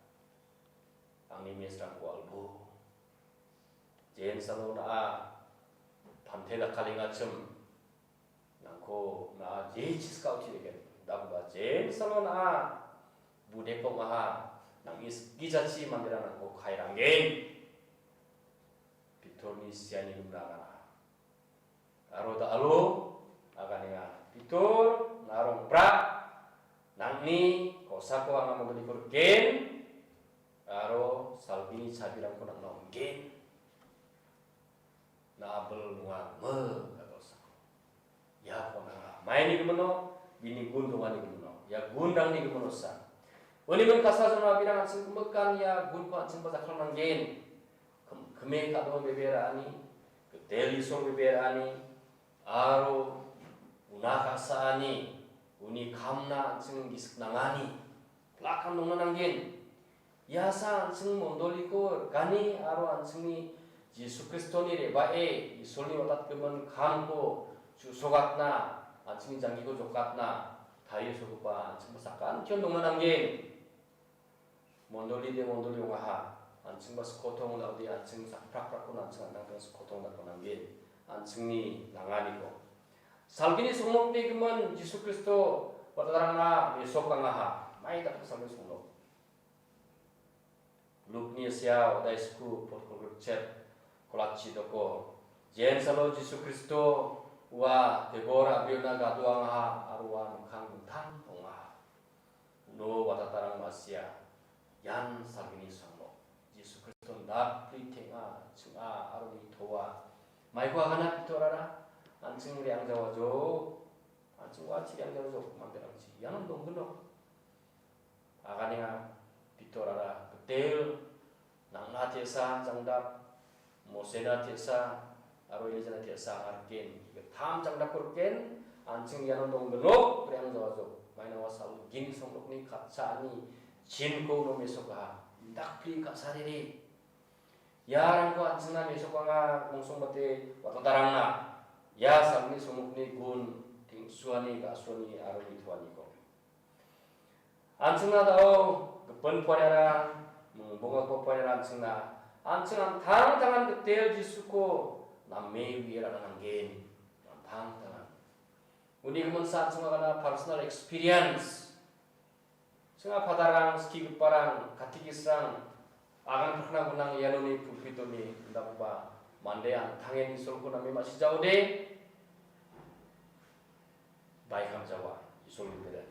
Angni mesrangko albo. Jensalo na·a, pante dakalengachim. Nangko na·a jechi skauchi deken. Dakba jensalo na·a budeko maha nang is gijachi manderang nangko kairanggen. Pitorni siani gimna agana. Aro da·alo aganenga. Pitor, na·a rongpra, nangni kosako anga mondoniko riken, aro salgini chabirangko nangna ong·gen. Na·a bil nonga gimik, ka·dosako. Iako nanga maini gimino, bini gun dongani gimino, ia gunrangni gimino sa. Uni min kasa jona birang an·ching gimikan ia gunko an·chingba jakkalnanggen. Kim-, kime ka·dong bebe ra·ani, gitel Isol bebe ra·ani, aro una ka·saani, uni kamna an·ching gisik nangani, plakan dongna nanggen. Iasa an·ching mondoliko rikani aro an·chingni Jisu Kristoni re·bae Isolni watatgimin kamko chu·sogatna, an·chingni janggiko jokatna tariesogipa an·chingba sakantion dongna nanggen. Mondoli de mondoli ong·aha, an·chingba skotong ong·ode an·ching sakprakprakon an·ching an·tangtang skotong dako nanggen, an·chingni nanganiko. Salgini songmokbegimin Jisu Kristo watatarangna mesok angaha, mai dakgipa salgini songmok. Lukni sia odai sku potkolgrikchet kolachi doko. Jensalo Jisu Kristo ua tebor a·briona gadoangaha aro ua mikkang dingtang dongaha. Uno watatarang ma·sia ian salgini songmok. Jisu Kriston dakpri teng·a, ching·a aro nitoa. Maiko agana Pitorara, an·ching re·angjawajo, an·ching ua chi re·angjawajo, manderangchi iano dongginok. Aganenga Pitorara gitel Nangna te·sa jangdap, Mosena te·sa, aro Elijana te·sa anga riken. Gittam jangdapko riken, an·ching iano dongdilok, re·ang jawajok. Maina ua salgini songnokni katchaani chinko uno mesokaha. Indakpli ka·sarere. Iarangko an·chingna mesokanga, mongsongbate watatarangna. Ia salgini songnokni gun, teng·suani, ga·suani aro nitoaniko. An·chingna da·o gipin pointrang, mingbonga pointrang an·chingna. An·ching an·tangtangan gitel Jisuko name uie ra·na nanggen. An·tangtangan. Uni giminsa an·ching agana personal experience. Chinga padarang, skigiparang, katekisrang, agan prarthana gnang ianoni pulpitoni indakgipa mande an·tangen Isolko name ma·sijaode. Baikam jawa, Isol bibelani.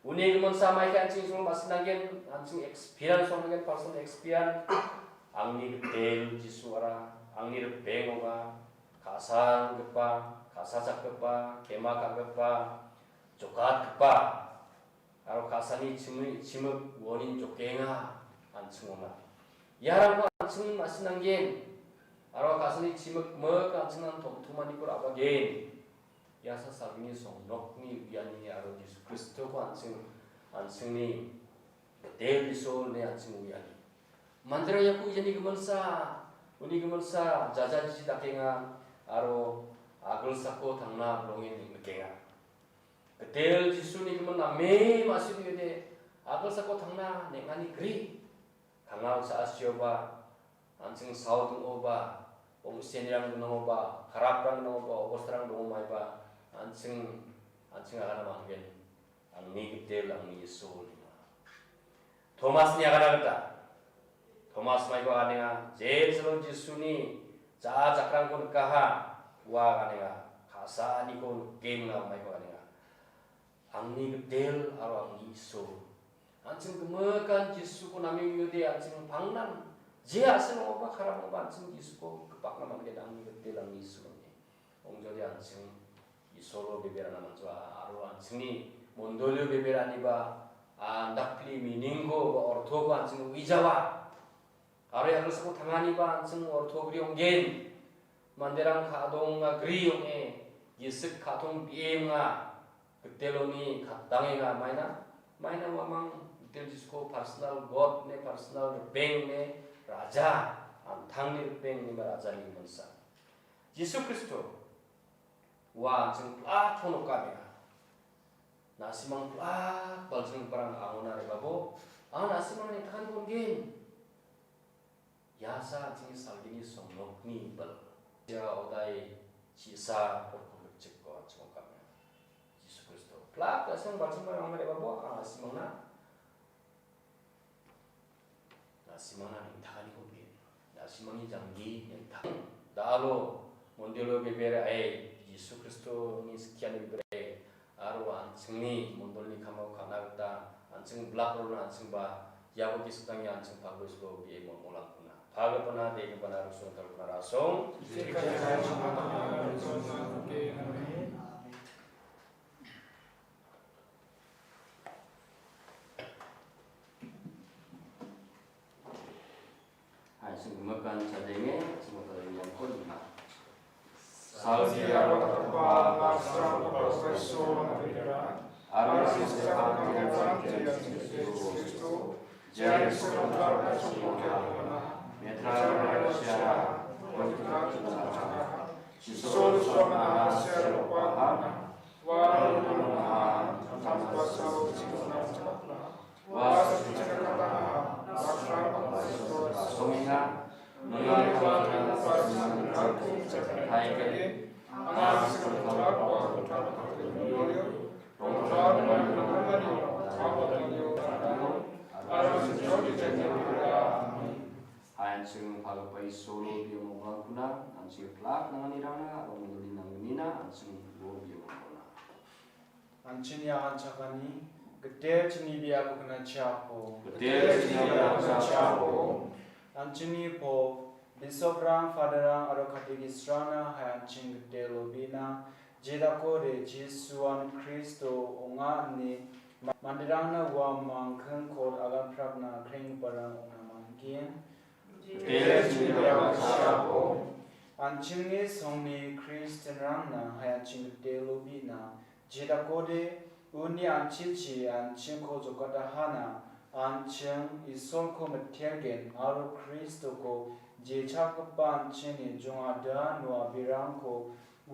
Uni giminsa maike an·ching Isol ma·sinanggen, an·ching experience ong·nanggen, personal experience. Angni gitel Jisu ara, angni ripeng ong·a, ka·sanggipa, ka·sachakgipa, kema ka·gipa, jokatgipa, aro ka·sani chimri, chimik uonin jokenga, an·ching ong·a. Iarangko an·ching ma·sinanggen, aro ka·sani chimik mik an·chingnan tom·tomaniko ra·bagen. Iasa salgini songnokni uiani aro Jisu Kristoko an·ching, an·chingni gitel Isol ine an·ching uiani. Manderang iako uiani giminsa, uni giminsa jajajiji dakenga aro agilsako tangna bilongen neng·nikenga. Gitel Jisuni gimin name ma·sina uiode agilsako tangna neng·ani gri. Kangal cha·asioba, an·ching saut ong·oba, ong·senirang gnangoba, karaprang gnangoba, obostarang dongomaiba, an·ching, an·ching agana man·gen, angni gitel, angni Isol ine. Tomasni agana gita, Tomas maiko aganenga, Jejelo Jisuni ja·a jakrangko nikaha, ua aganenga, ka·saaniko nikgenga maiko aganenga. Angni gitel aro angni Isol. An·ching gimikan Jisuko name uiode an·ching pangnan je a·seng ong·oba, karam ong·oba an·ching Jisuko gipakna man·gen, angni gitel, angni Isol ine. Ong·jode an·ching Isolo beberana man·joa, aro an·chingni mondolio beberaniba, a, indakpli meaning-ko ba ortoko an·ching uijawa. Aro ia agilsako tanganiba an·ching orto gri ong·gen. Manderang ka·donga gri ong·e, gisik ka·tong be·enga, giteloni katdangenga maina, maina uamang gitel Jisuko personal God ine, personal ripeng ine, raja, an·tangni ripeng ine ba rajani giminsa. Jisu Kristo, ua an·ching plak tonokamenga. Na·simang plak baljinggiparang angona re·babo, anga na·simangni neng·takaniko on·gen. Iasa an·chingni salgini songnokni bil. Ia odai chisa porko gipchikko an·ching ong·kamenga. Jisu Kristo. Plak an·ching baljinggiparang angona re·babo, anga na·simangna Na·simangna neng·takaniko on·gen. Na·simangni janggi neng·tang. Da·alo mondelo beberae Jisu Kristoni skiani beberae aro an·chingni mondolni kamao ka·na gita an·ching blakrona an·chingba iabo gisik nange an·ching pagrisbo be·e molmolangkuna. Pagipana, degipana, rusong talpana rasong. Hai, senggimakan chadenge, senggimakan yang pun lima. Salji arwah terpal, laksana berpeso, mabidara. Arwah sesama dengan Tuhan Yesus Kristus. Jadi, saudara, semua kita. Mitra Malaysia, Kota Kinabalu. Sisol suara, saya lupa. Walaupun mahal, tanpa solusi. Wah, suci kata, pasrah, pasrah, pasrah. Songiha, nungai kawatan, pasrah, pasrah, pasrah. Amin. Hai an·ching pagipa Isolo biamongrangkona, an·ching plak nanganirangna, aro mingilni nanggnina, an·ching ro biamongrangkona. An·chingni aganchakani, gitel chini biapo gnachiapo. Gitel chini biapo gnachiapo. An·chingni pop, bisoprang, faderrang, aro katekisrangna hai an·ching gitel lobina, jedakode Jisuan Kristo ong·a ine ma-, manderangna uamang kingkot aganprakna krenggiparang ong·na man·gen. Tesil aro an·chingni songni Kristianrangna hai an·ching gitelo bi·na, jedakode uni an·chingchi an·chingko jokatahana, an·ching Isolko mitelgen aro Kristoko jechakgipa an·chingni jongada noabirangko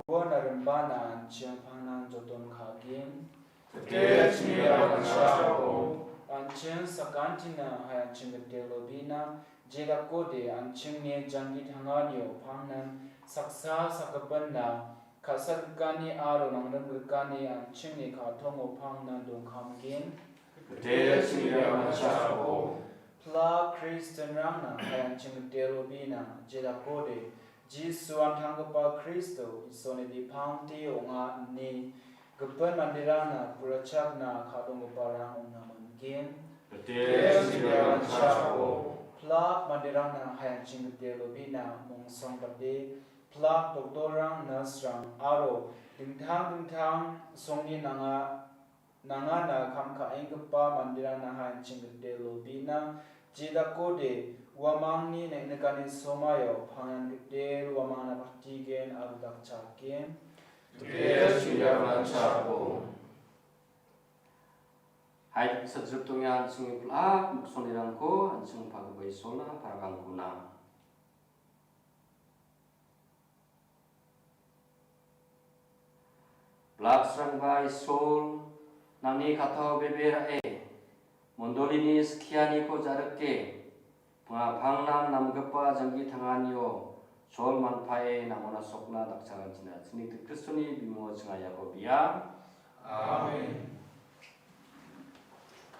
uana rimbana an·ching pangnan joton ka·gen. Gite chingni rangchako. An·ching sakantina hai an·ching gitelo bi·na, jedakode an·chingni janggi tanganio pangnan saksa sakgipinna ka·salgikani aro nangrimgrikani an·chingni ka·tongo pangnan dongkamgen. Gite chingni rangchako. Pla Kristianrangna hai an·ching gitelo bi·na, jedakode Jisuan tanggipa Kristo, Isolni bipangti ong·a ine gipin manderangna purachakna ka·donggiparang ong·na man·gen. Gite chingni rangchako. Plak manderangna hai an·ching gitelo bi·na, mongsongbate plak doktorrang, nasrang aro dingtang dingtang songni nanga nangana kam ka·enggipa manderangna hai an·ching gitelo bi·na, jedakode uamangni neng·nikani somaio pangnan gitelo uamangna patigen aro dakchaken. Gite chingni rangchako. Hai, sajrip dongia an·chingni pla miksonirangko an·ching pagipa Isolna paragangkuna. Blaksrangba Isol, nangni katao bebe ra·e, mondolini skianiko ja·rike, panga pangnan namgipa janggi tanganio chol manpae namona sokna dakchakanchina. Chingni Kristoni bimungo chinga iako bia. Amen.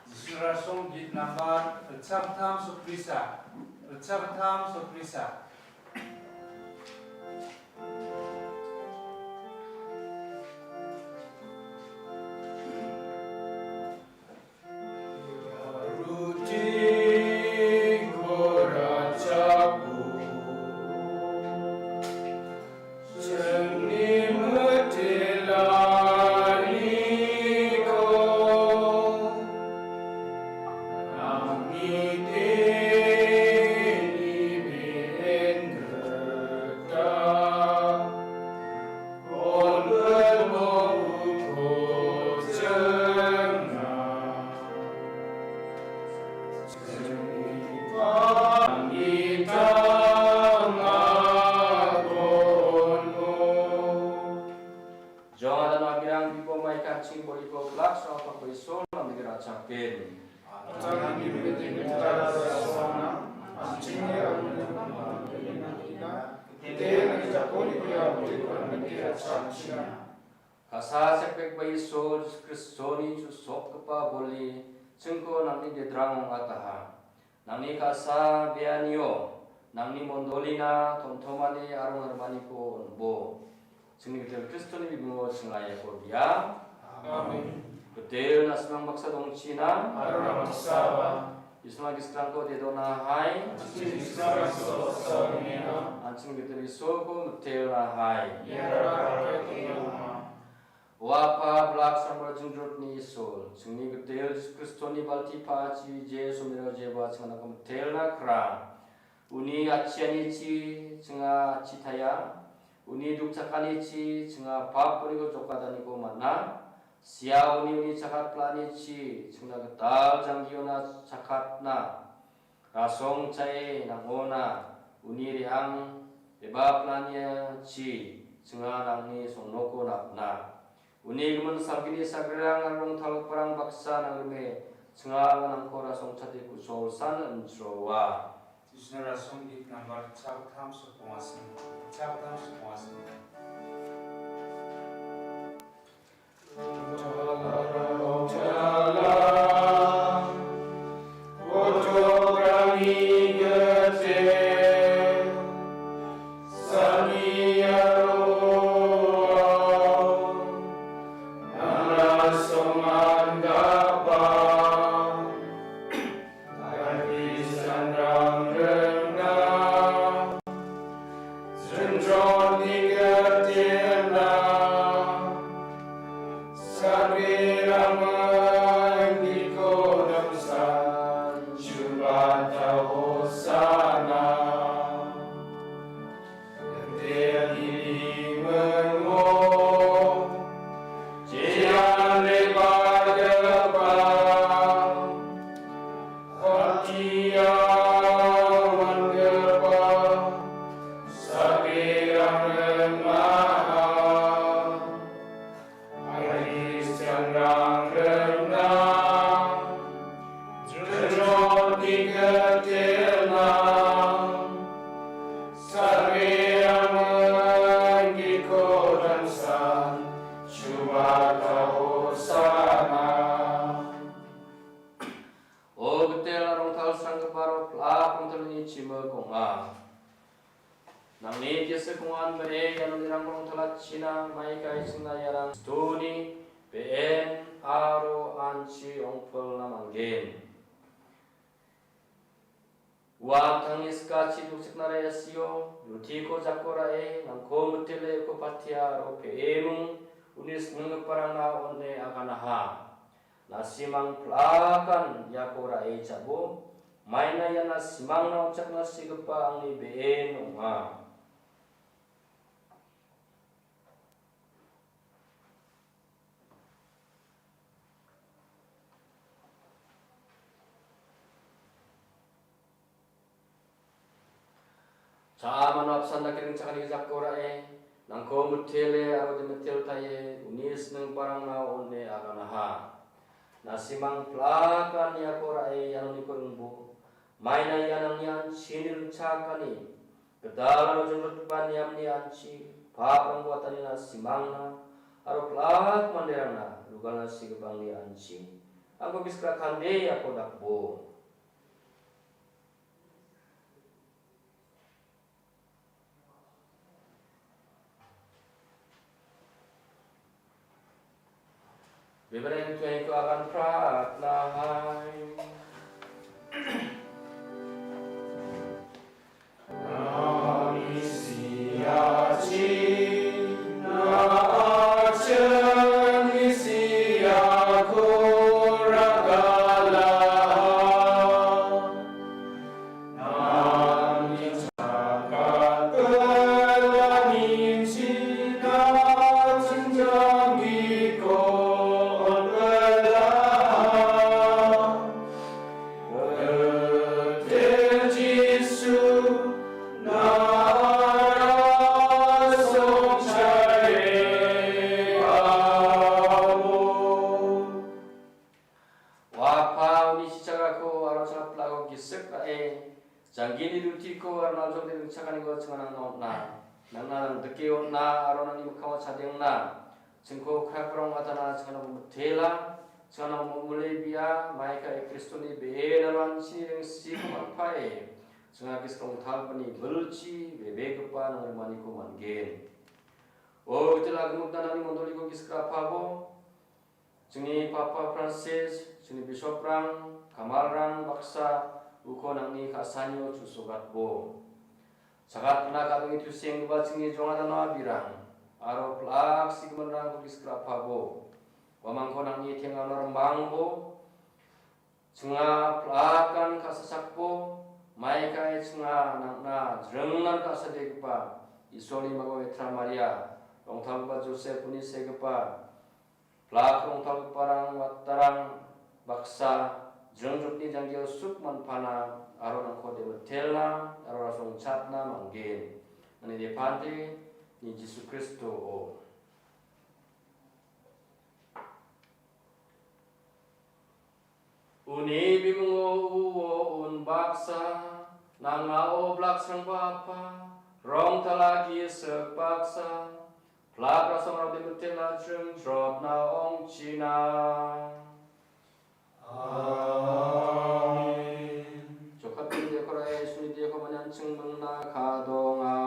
Jisu rasong git nambar ritchakgittam sokbrisa, ritchakgittam sokbrisa. Ruti korachapu. Chingni mitelaniko, nangni teni be·en gita, on·gilmo uko chingna. Jong adano abirang bipo maika ching boriko blak srao pakoi sol namdike ra·chaken. Ka·sa sekbekba Isol Jisu Kristoni chusokgipa boli chingko nangni dedrang ong·ataha. Nangni ka·sa beanio nangni mondolina tomtomani aro nirmaniko on·bo. Chingni gitel Kristoni bimungo chinga iako bia. Amen. Gitel na·simang baksa dongchina. Aro na·simang baksa ba. Isma giskrangko dedona hai. Chingni giskrangko sa dongena. An chingni gitel Isolko mitelna hai. Ia raka raka. Oa Apa, blak sambar jingjrotni Isol, chingni gitel Jisu Kristoni balti pa·achi je somiro jeba chinganako mitelna kra. Uni atchianichi chinga atchitaia, uni dukchakanichi chinga pap boniko jokadaniko man·a. Sia uni uni chakat pla·anichi chingna gital janggiona chakatna. Rasong cha·e nang·ona uni re·ang eba planiachi chinga nangni songnoko napna. Uni gimin salgini sagrerang aro rongtalgiparang baksa nangrime chinga nangko rasong chate ku·sol san inchroa. Jisuna rasong git nambar chaktam sokongasing, chaktam sokongasing. Sanrang rengna, sanrong ni ketirna, sabi ramai di kodam san, Jubata Hosana. O gitel aro rongtalsranggipara pla rongtalni chimik ong·a. Nangni gisik ong·an bang·e iano nirang rongtalachina maikai chingna iarang stoni be·en aro anchi ongpilna man·gen. Ua an·tangni sikachi dokchakna ra·e sio, rutiko jako ra·e, nangko mitele uko patia aro pe·emung uni singgiparangna on·e aganaha. Na·simang plakan iako ra·e jabo, maina iana simangna on·chakna sigipa angni be·en ong·a. Cha·a mano apsan dake ringchakani jako ra·e, nangko mitele aro de mitel taie, uni singgiparangna on·e aganaha. Na·simang plakan iako ra·e ianoniko ringbo, maina ia nangni an·chini ringchakani, gital aro jongrotgipa niamni anchi, paprang watanina simangna, aro plak manderangna rugalna sigipangni anchi, angko gisik ra·kande iako dakbo. Bebera yang tuai ko akan pratna hai. Nami siachi, na achani siako ragala. Ua Apa, uni chichagako aro chakapilako gisik ra·e, janggini rutiko aro nalsokni ringchakaniko chinga nangna on·a. Nangna nangdike on·a aro nangni mikkango chadengna. Chingko krakrong watana chinga nangko mitela, chinga nangko mole bia, maika e Kristoni be·en aro anchi ringsiko man·pae, chinga gisik rongtalgipani bilchi, bebegipa nangrimaniko man·gen. O, gitel agimukna nangni mondoliko gisik ra·pabo, Chingni Papa Francis, chingni bisoprang, kamalrang baksa uko nangni ka·sanio chusogatbo. Sagatna ka·dongni tusenggipa chingni jonganano abirang, aro plak sigiminrangko gisik ra·pabo. Uamangko nangni teng·ano rimbangbo. Chinga plakan ka·sachakbo, maikai chinga nangna jringnan ka·sadegipa Isolni mago Metra Maria, rongtalgipa Josep uni segipa, plak rongtalgiparang wattarang baksa jringjokni janggio suk man·pana aro nangko demitelna aro rasongchatna manggen. Nangni depante ni Jisu Kristo o. Uni bimungo uo unbaksa, nanga oblak sangba Apa, rongtala gisik baksa, plak rasong rau dimitina jringjrotna ong·china. Amen. Jokapin diakora Yesuni diako manyan chingmengna kadonga.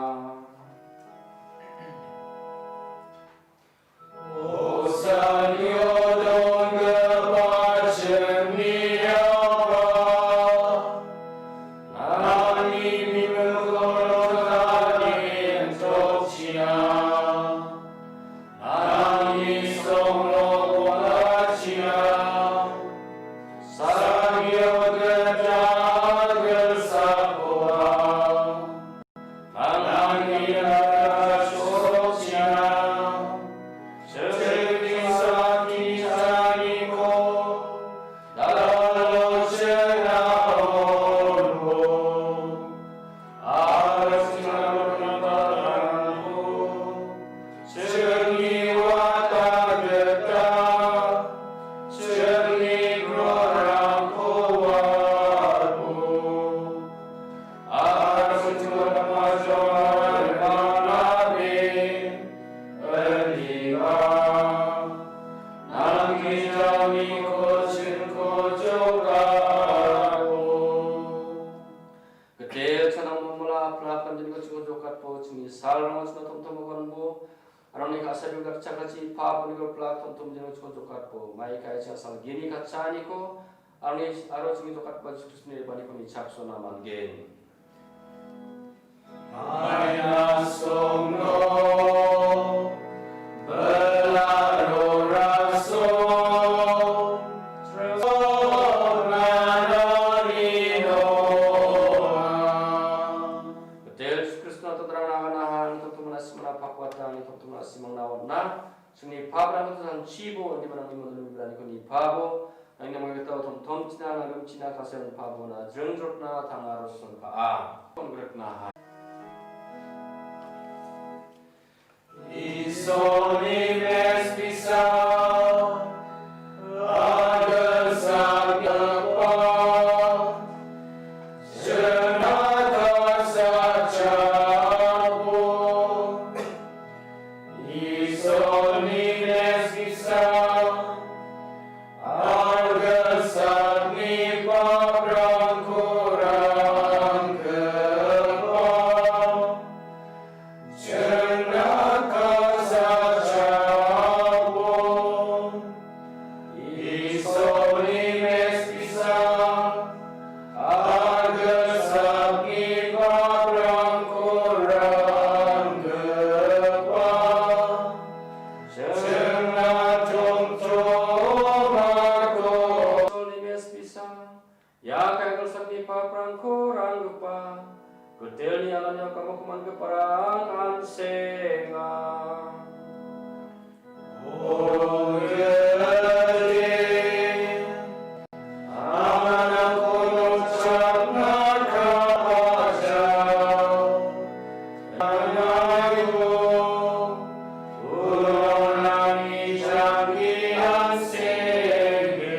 Osanio donggipa chingni Apa, nangni bimungko rongtalen tokchina, nangni songrok wangachina, sa Suna tomtom oganbo, arangni ka·sabe dakchakachipabo niko plak tomtom jeno chiko jokatbo, mai kai cha salgini kachaniko, arangni aro chini jokatba Jisu Kristoni rebaniko ni chapsona mangen. Aina songno, belaro raso, Gitel Jisu Kristona todrang naganaha, nitoktomna simana pakwata, nitoktomna simangna on·a. Chingni paprangko tangchibo, indi manangni mandalni bilaniko nipabo. Nangni namgitao tomtomchina, nangrimchina, kasenpabona, jringjrotna, tangaro sonpa'a. Kongretnaha. Isolni mespisa, agensaknapa, jenaka sachabo. Isolni mespisa, agensakni paprangko ranggipa, jenaka sachabo. Isolni mespisa, agensakni paprangko ranggipa, jenaka chongchomako. Isolni mespisa, ia agensakni paprangko ranggipa, Gitelni alani okamo kumangiparang an·senga. O Gite, anangko nokchapna ka·ajao. Anayo, ulonani janggi an·senge.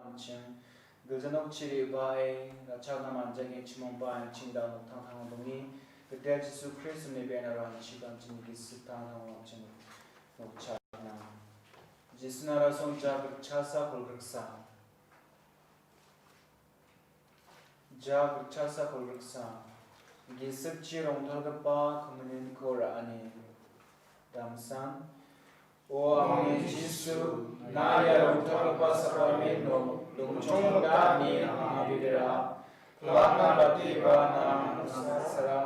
An·ching gilja nokchi re·bae, ra·chakna man·jake chimongba an·ching da noktangtango donge, Gitel Jisu Kristoni benaro an·ching an·ching gisik tangtango an·ching nokchakna. Jisuna rasong jak rikchasa kolgriksa. Jak rikchasa kolgriksa. Gisikchi rongtalgipa kimininko ra·ani. Damsan. O angni Jisu, na ia rongtalgipa sakramento dongchongo da ine anga bebera. Platna batiba nang angna sara,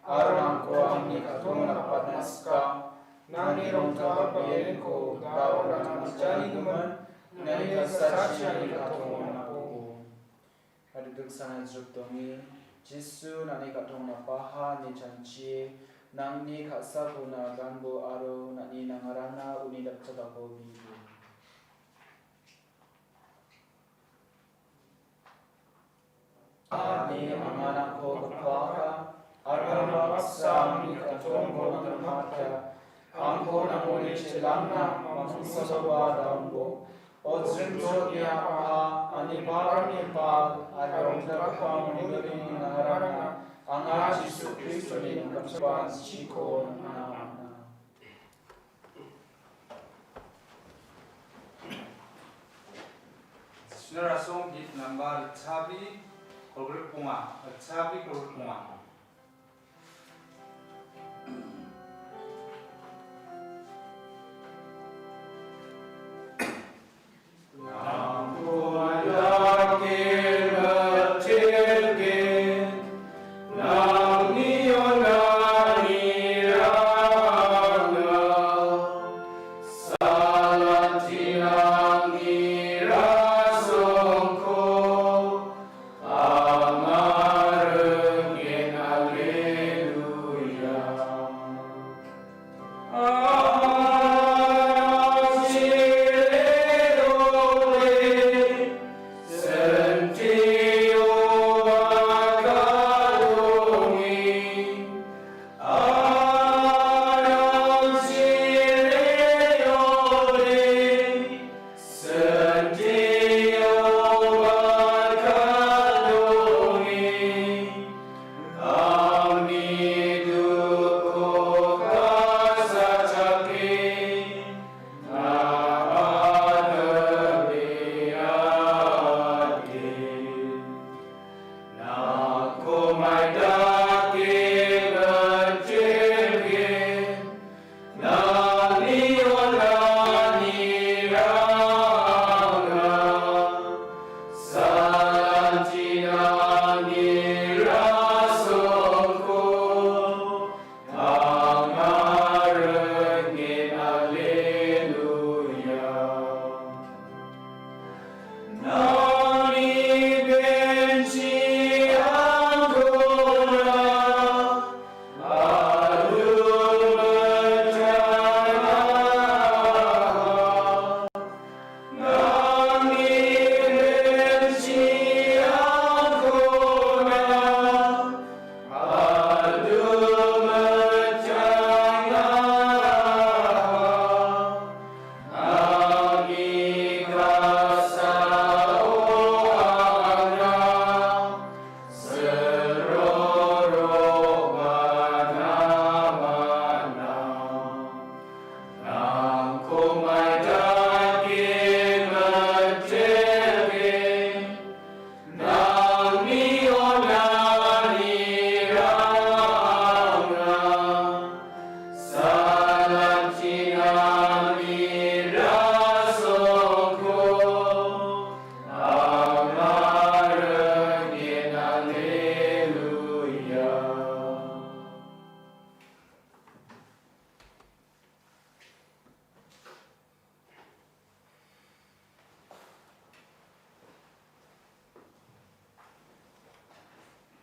aro nangko angni katongona patna sika. Nangni rongtalgipa ianiko da·o nang manchanigimin, nangni kasachi angni katongona pobo. Adita sana jrukdonge, Jisu nang·ni katongona paha ine chanchie, nangni ka·sakona ganbo aro nang·ni nangarangna uni dakchakako bibo. Ani anga nangko gapaka, aro baksa angni katongko nangrimatja. Angko nangoni chelangna mamungsasoba dambo. O jringchotni apaha, ani babarni pal, aro rongtalgipa mondialni nangarangna, Anga Jisu Kristoni namgipa an·chingko nina man·a. Jisuna rasong git nambar ritchabi kolgrik bonga, ritchabi kolgrik bonga.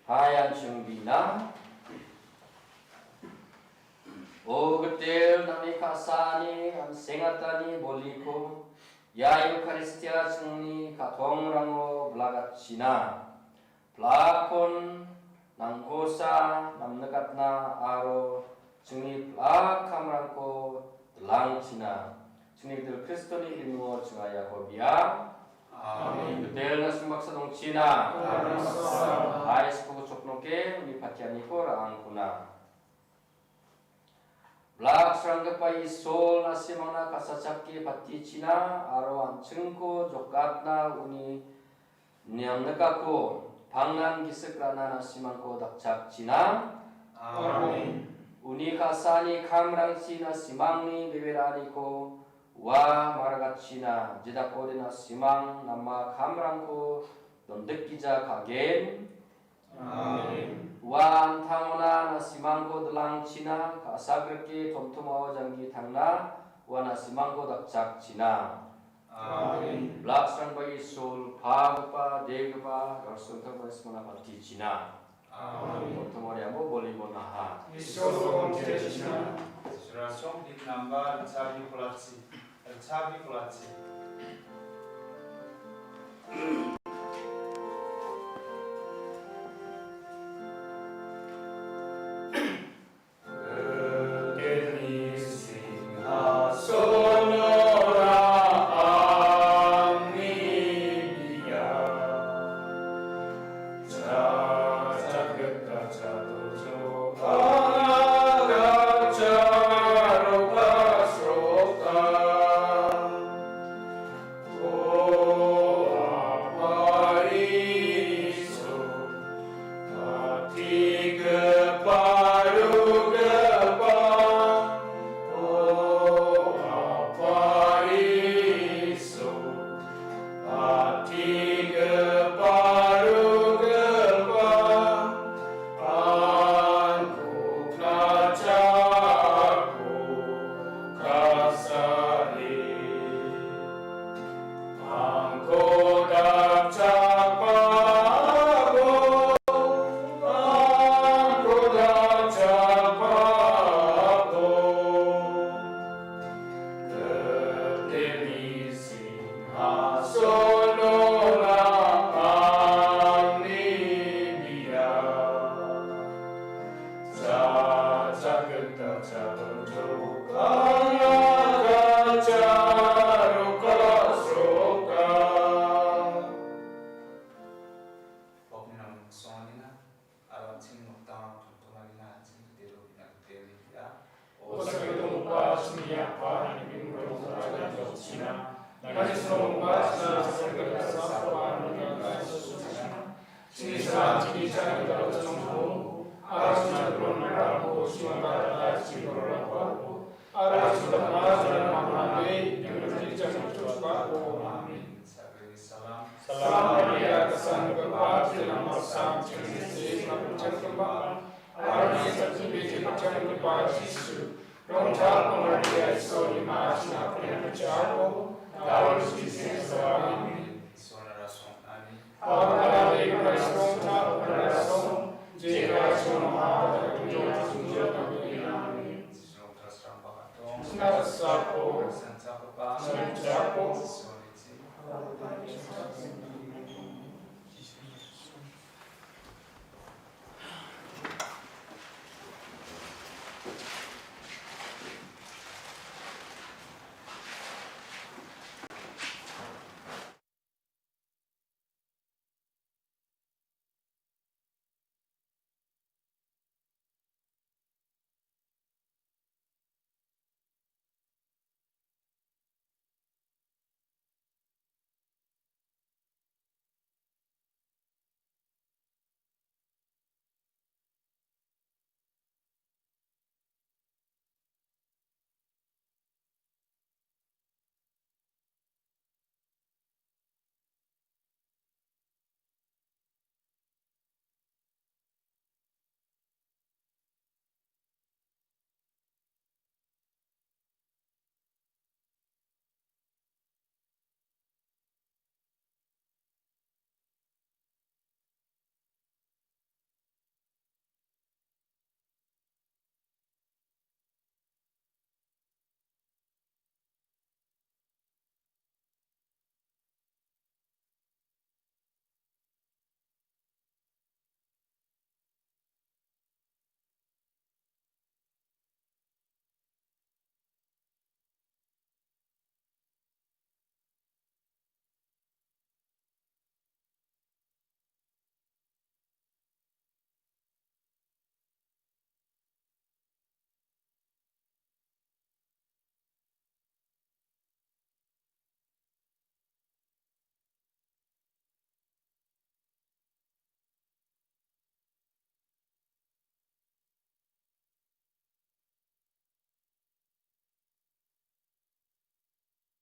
Hai, an·ching bina. O Gitel, nangni ka·sani an·sengatani boliko ia Eukaristia chingni ka·tongrango blagatchina. Plakkon nangkosa namnikatna aro chingni plak kamrangko dilangchina. Chingni Gitel Kristoni bimingo chinga iako biang. Amen. Gitel na·sing baksa dongchina. Amen. Hai, skul choknoke uni patianiko ra·angkuna. Blak sranggipa Isol, na·simangna ka·sachake patichina aro an·chingko jokatna uni niangnikako pangnan gisik ra·na na·simangko dakchakchina. Amen. Uni ka·sani kamrangchi na·simangni bebe ra·aniko ua maragatchina, jedakode na·simang nama kamrangko dondikgija ka·gen. Amen. Ua an·tangona na·simangko dilangchina, ka·sagrike tomtomao janggi tangna, ua na·simangko dakchakchina. Amen. Blak sranggipa Isol, pagipa, degipa, rasongtangba Ismana patichina. Amen. Tomtomao re·angbo bolibonaha. Isol, Rasong dit nambar chabi kolachi. Chabi kolachi. Apa, nangni mingko rongsola jokchina. Nangni srongba china sagrika sapa nangni sosina. Chini sal chini chani dal chongbo. Aro china dron rangko chima dal chini dron rangko. Aro china dal china mangane, yunati chani chokba ko. Amen. Salam Maria, kasang kebab, jelang masang, jelang sih, mabuchang kebab. Arni sakti biji pachang kebab Jisu. Rongchak pengertian Isor di machina pernah berjago. Daun sisi sawami. Isor narasong ani. Awak dari Kristus tak berasong. Jika cuma ada dunia sunjata dunia. Isor terus rampak atong. Sinasapo. Sancapo. Sancapo. Isor di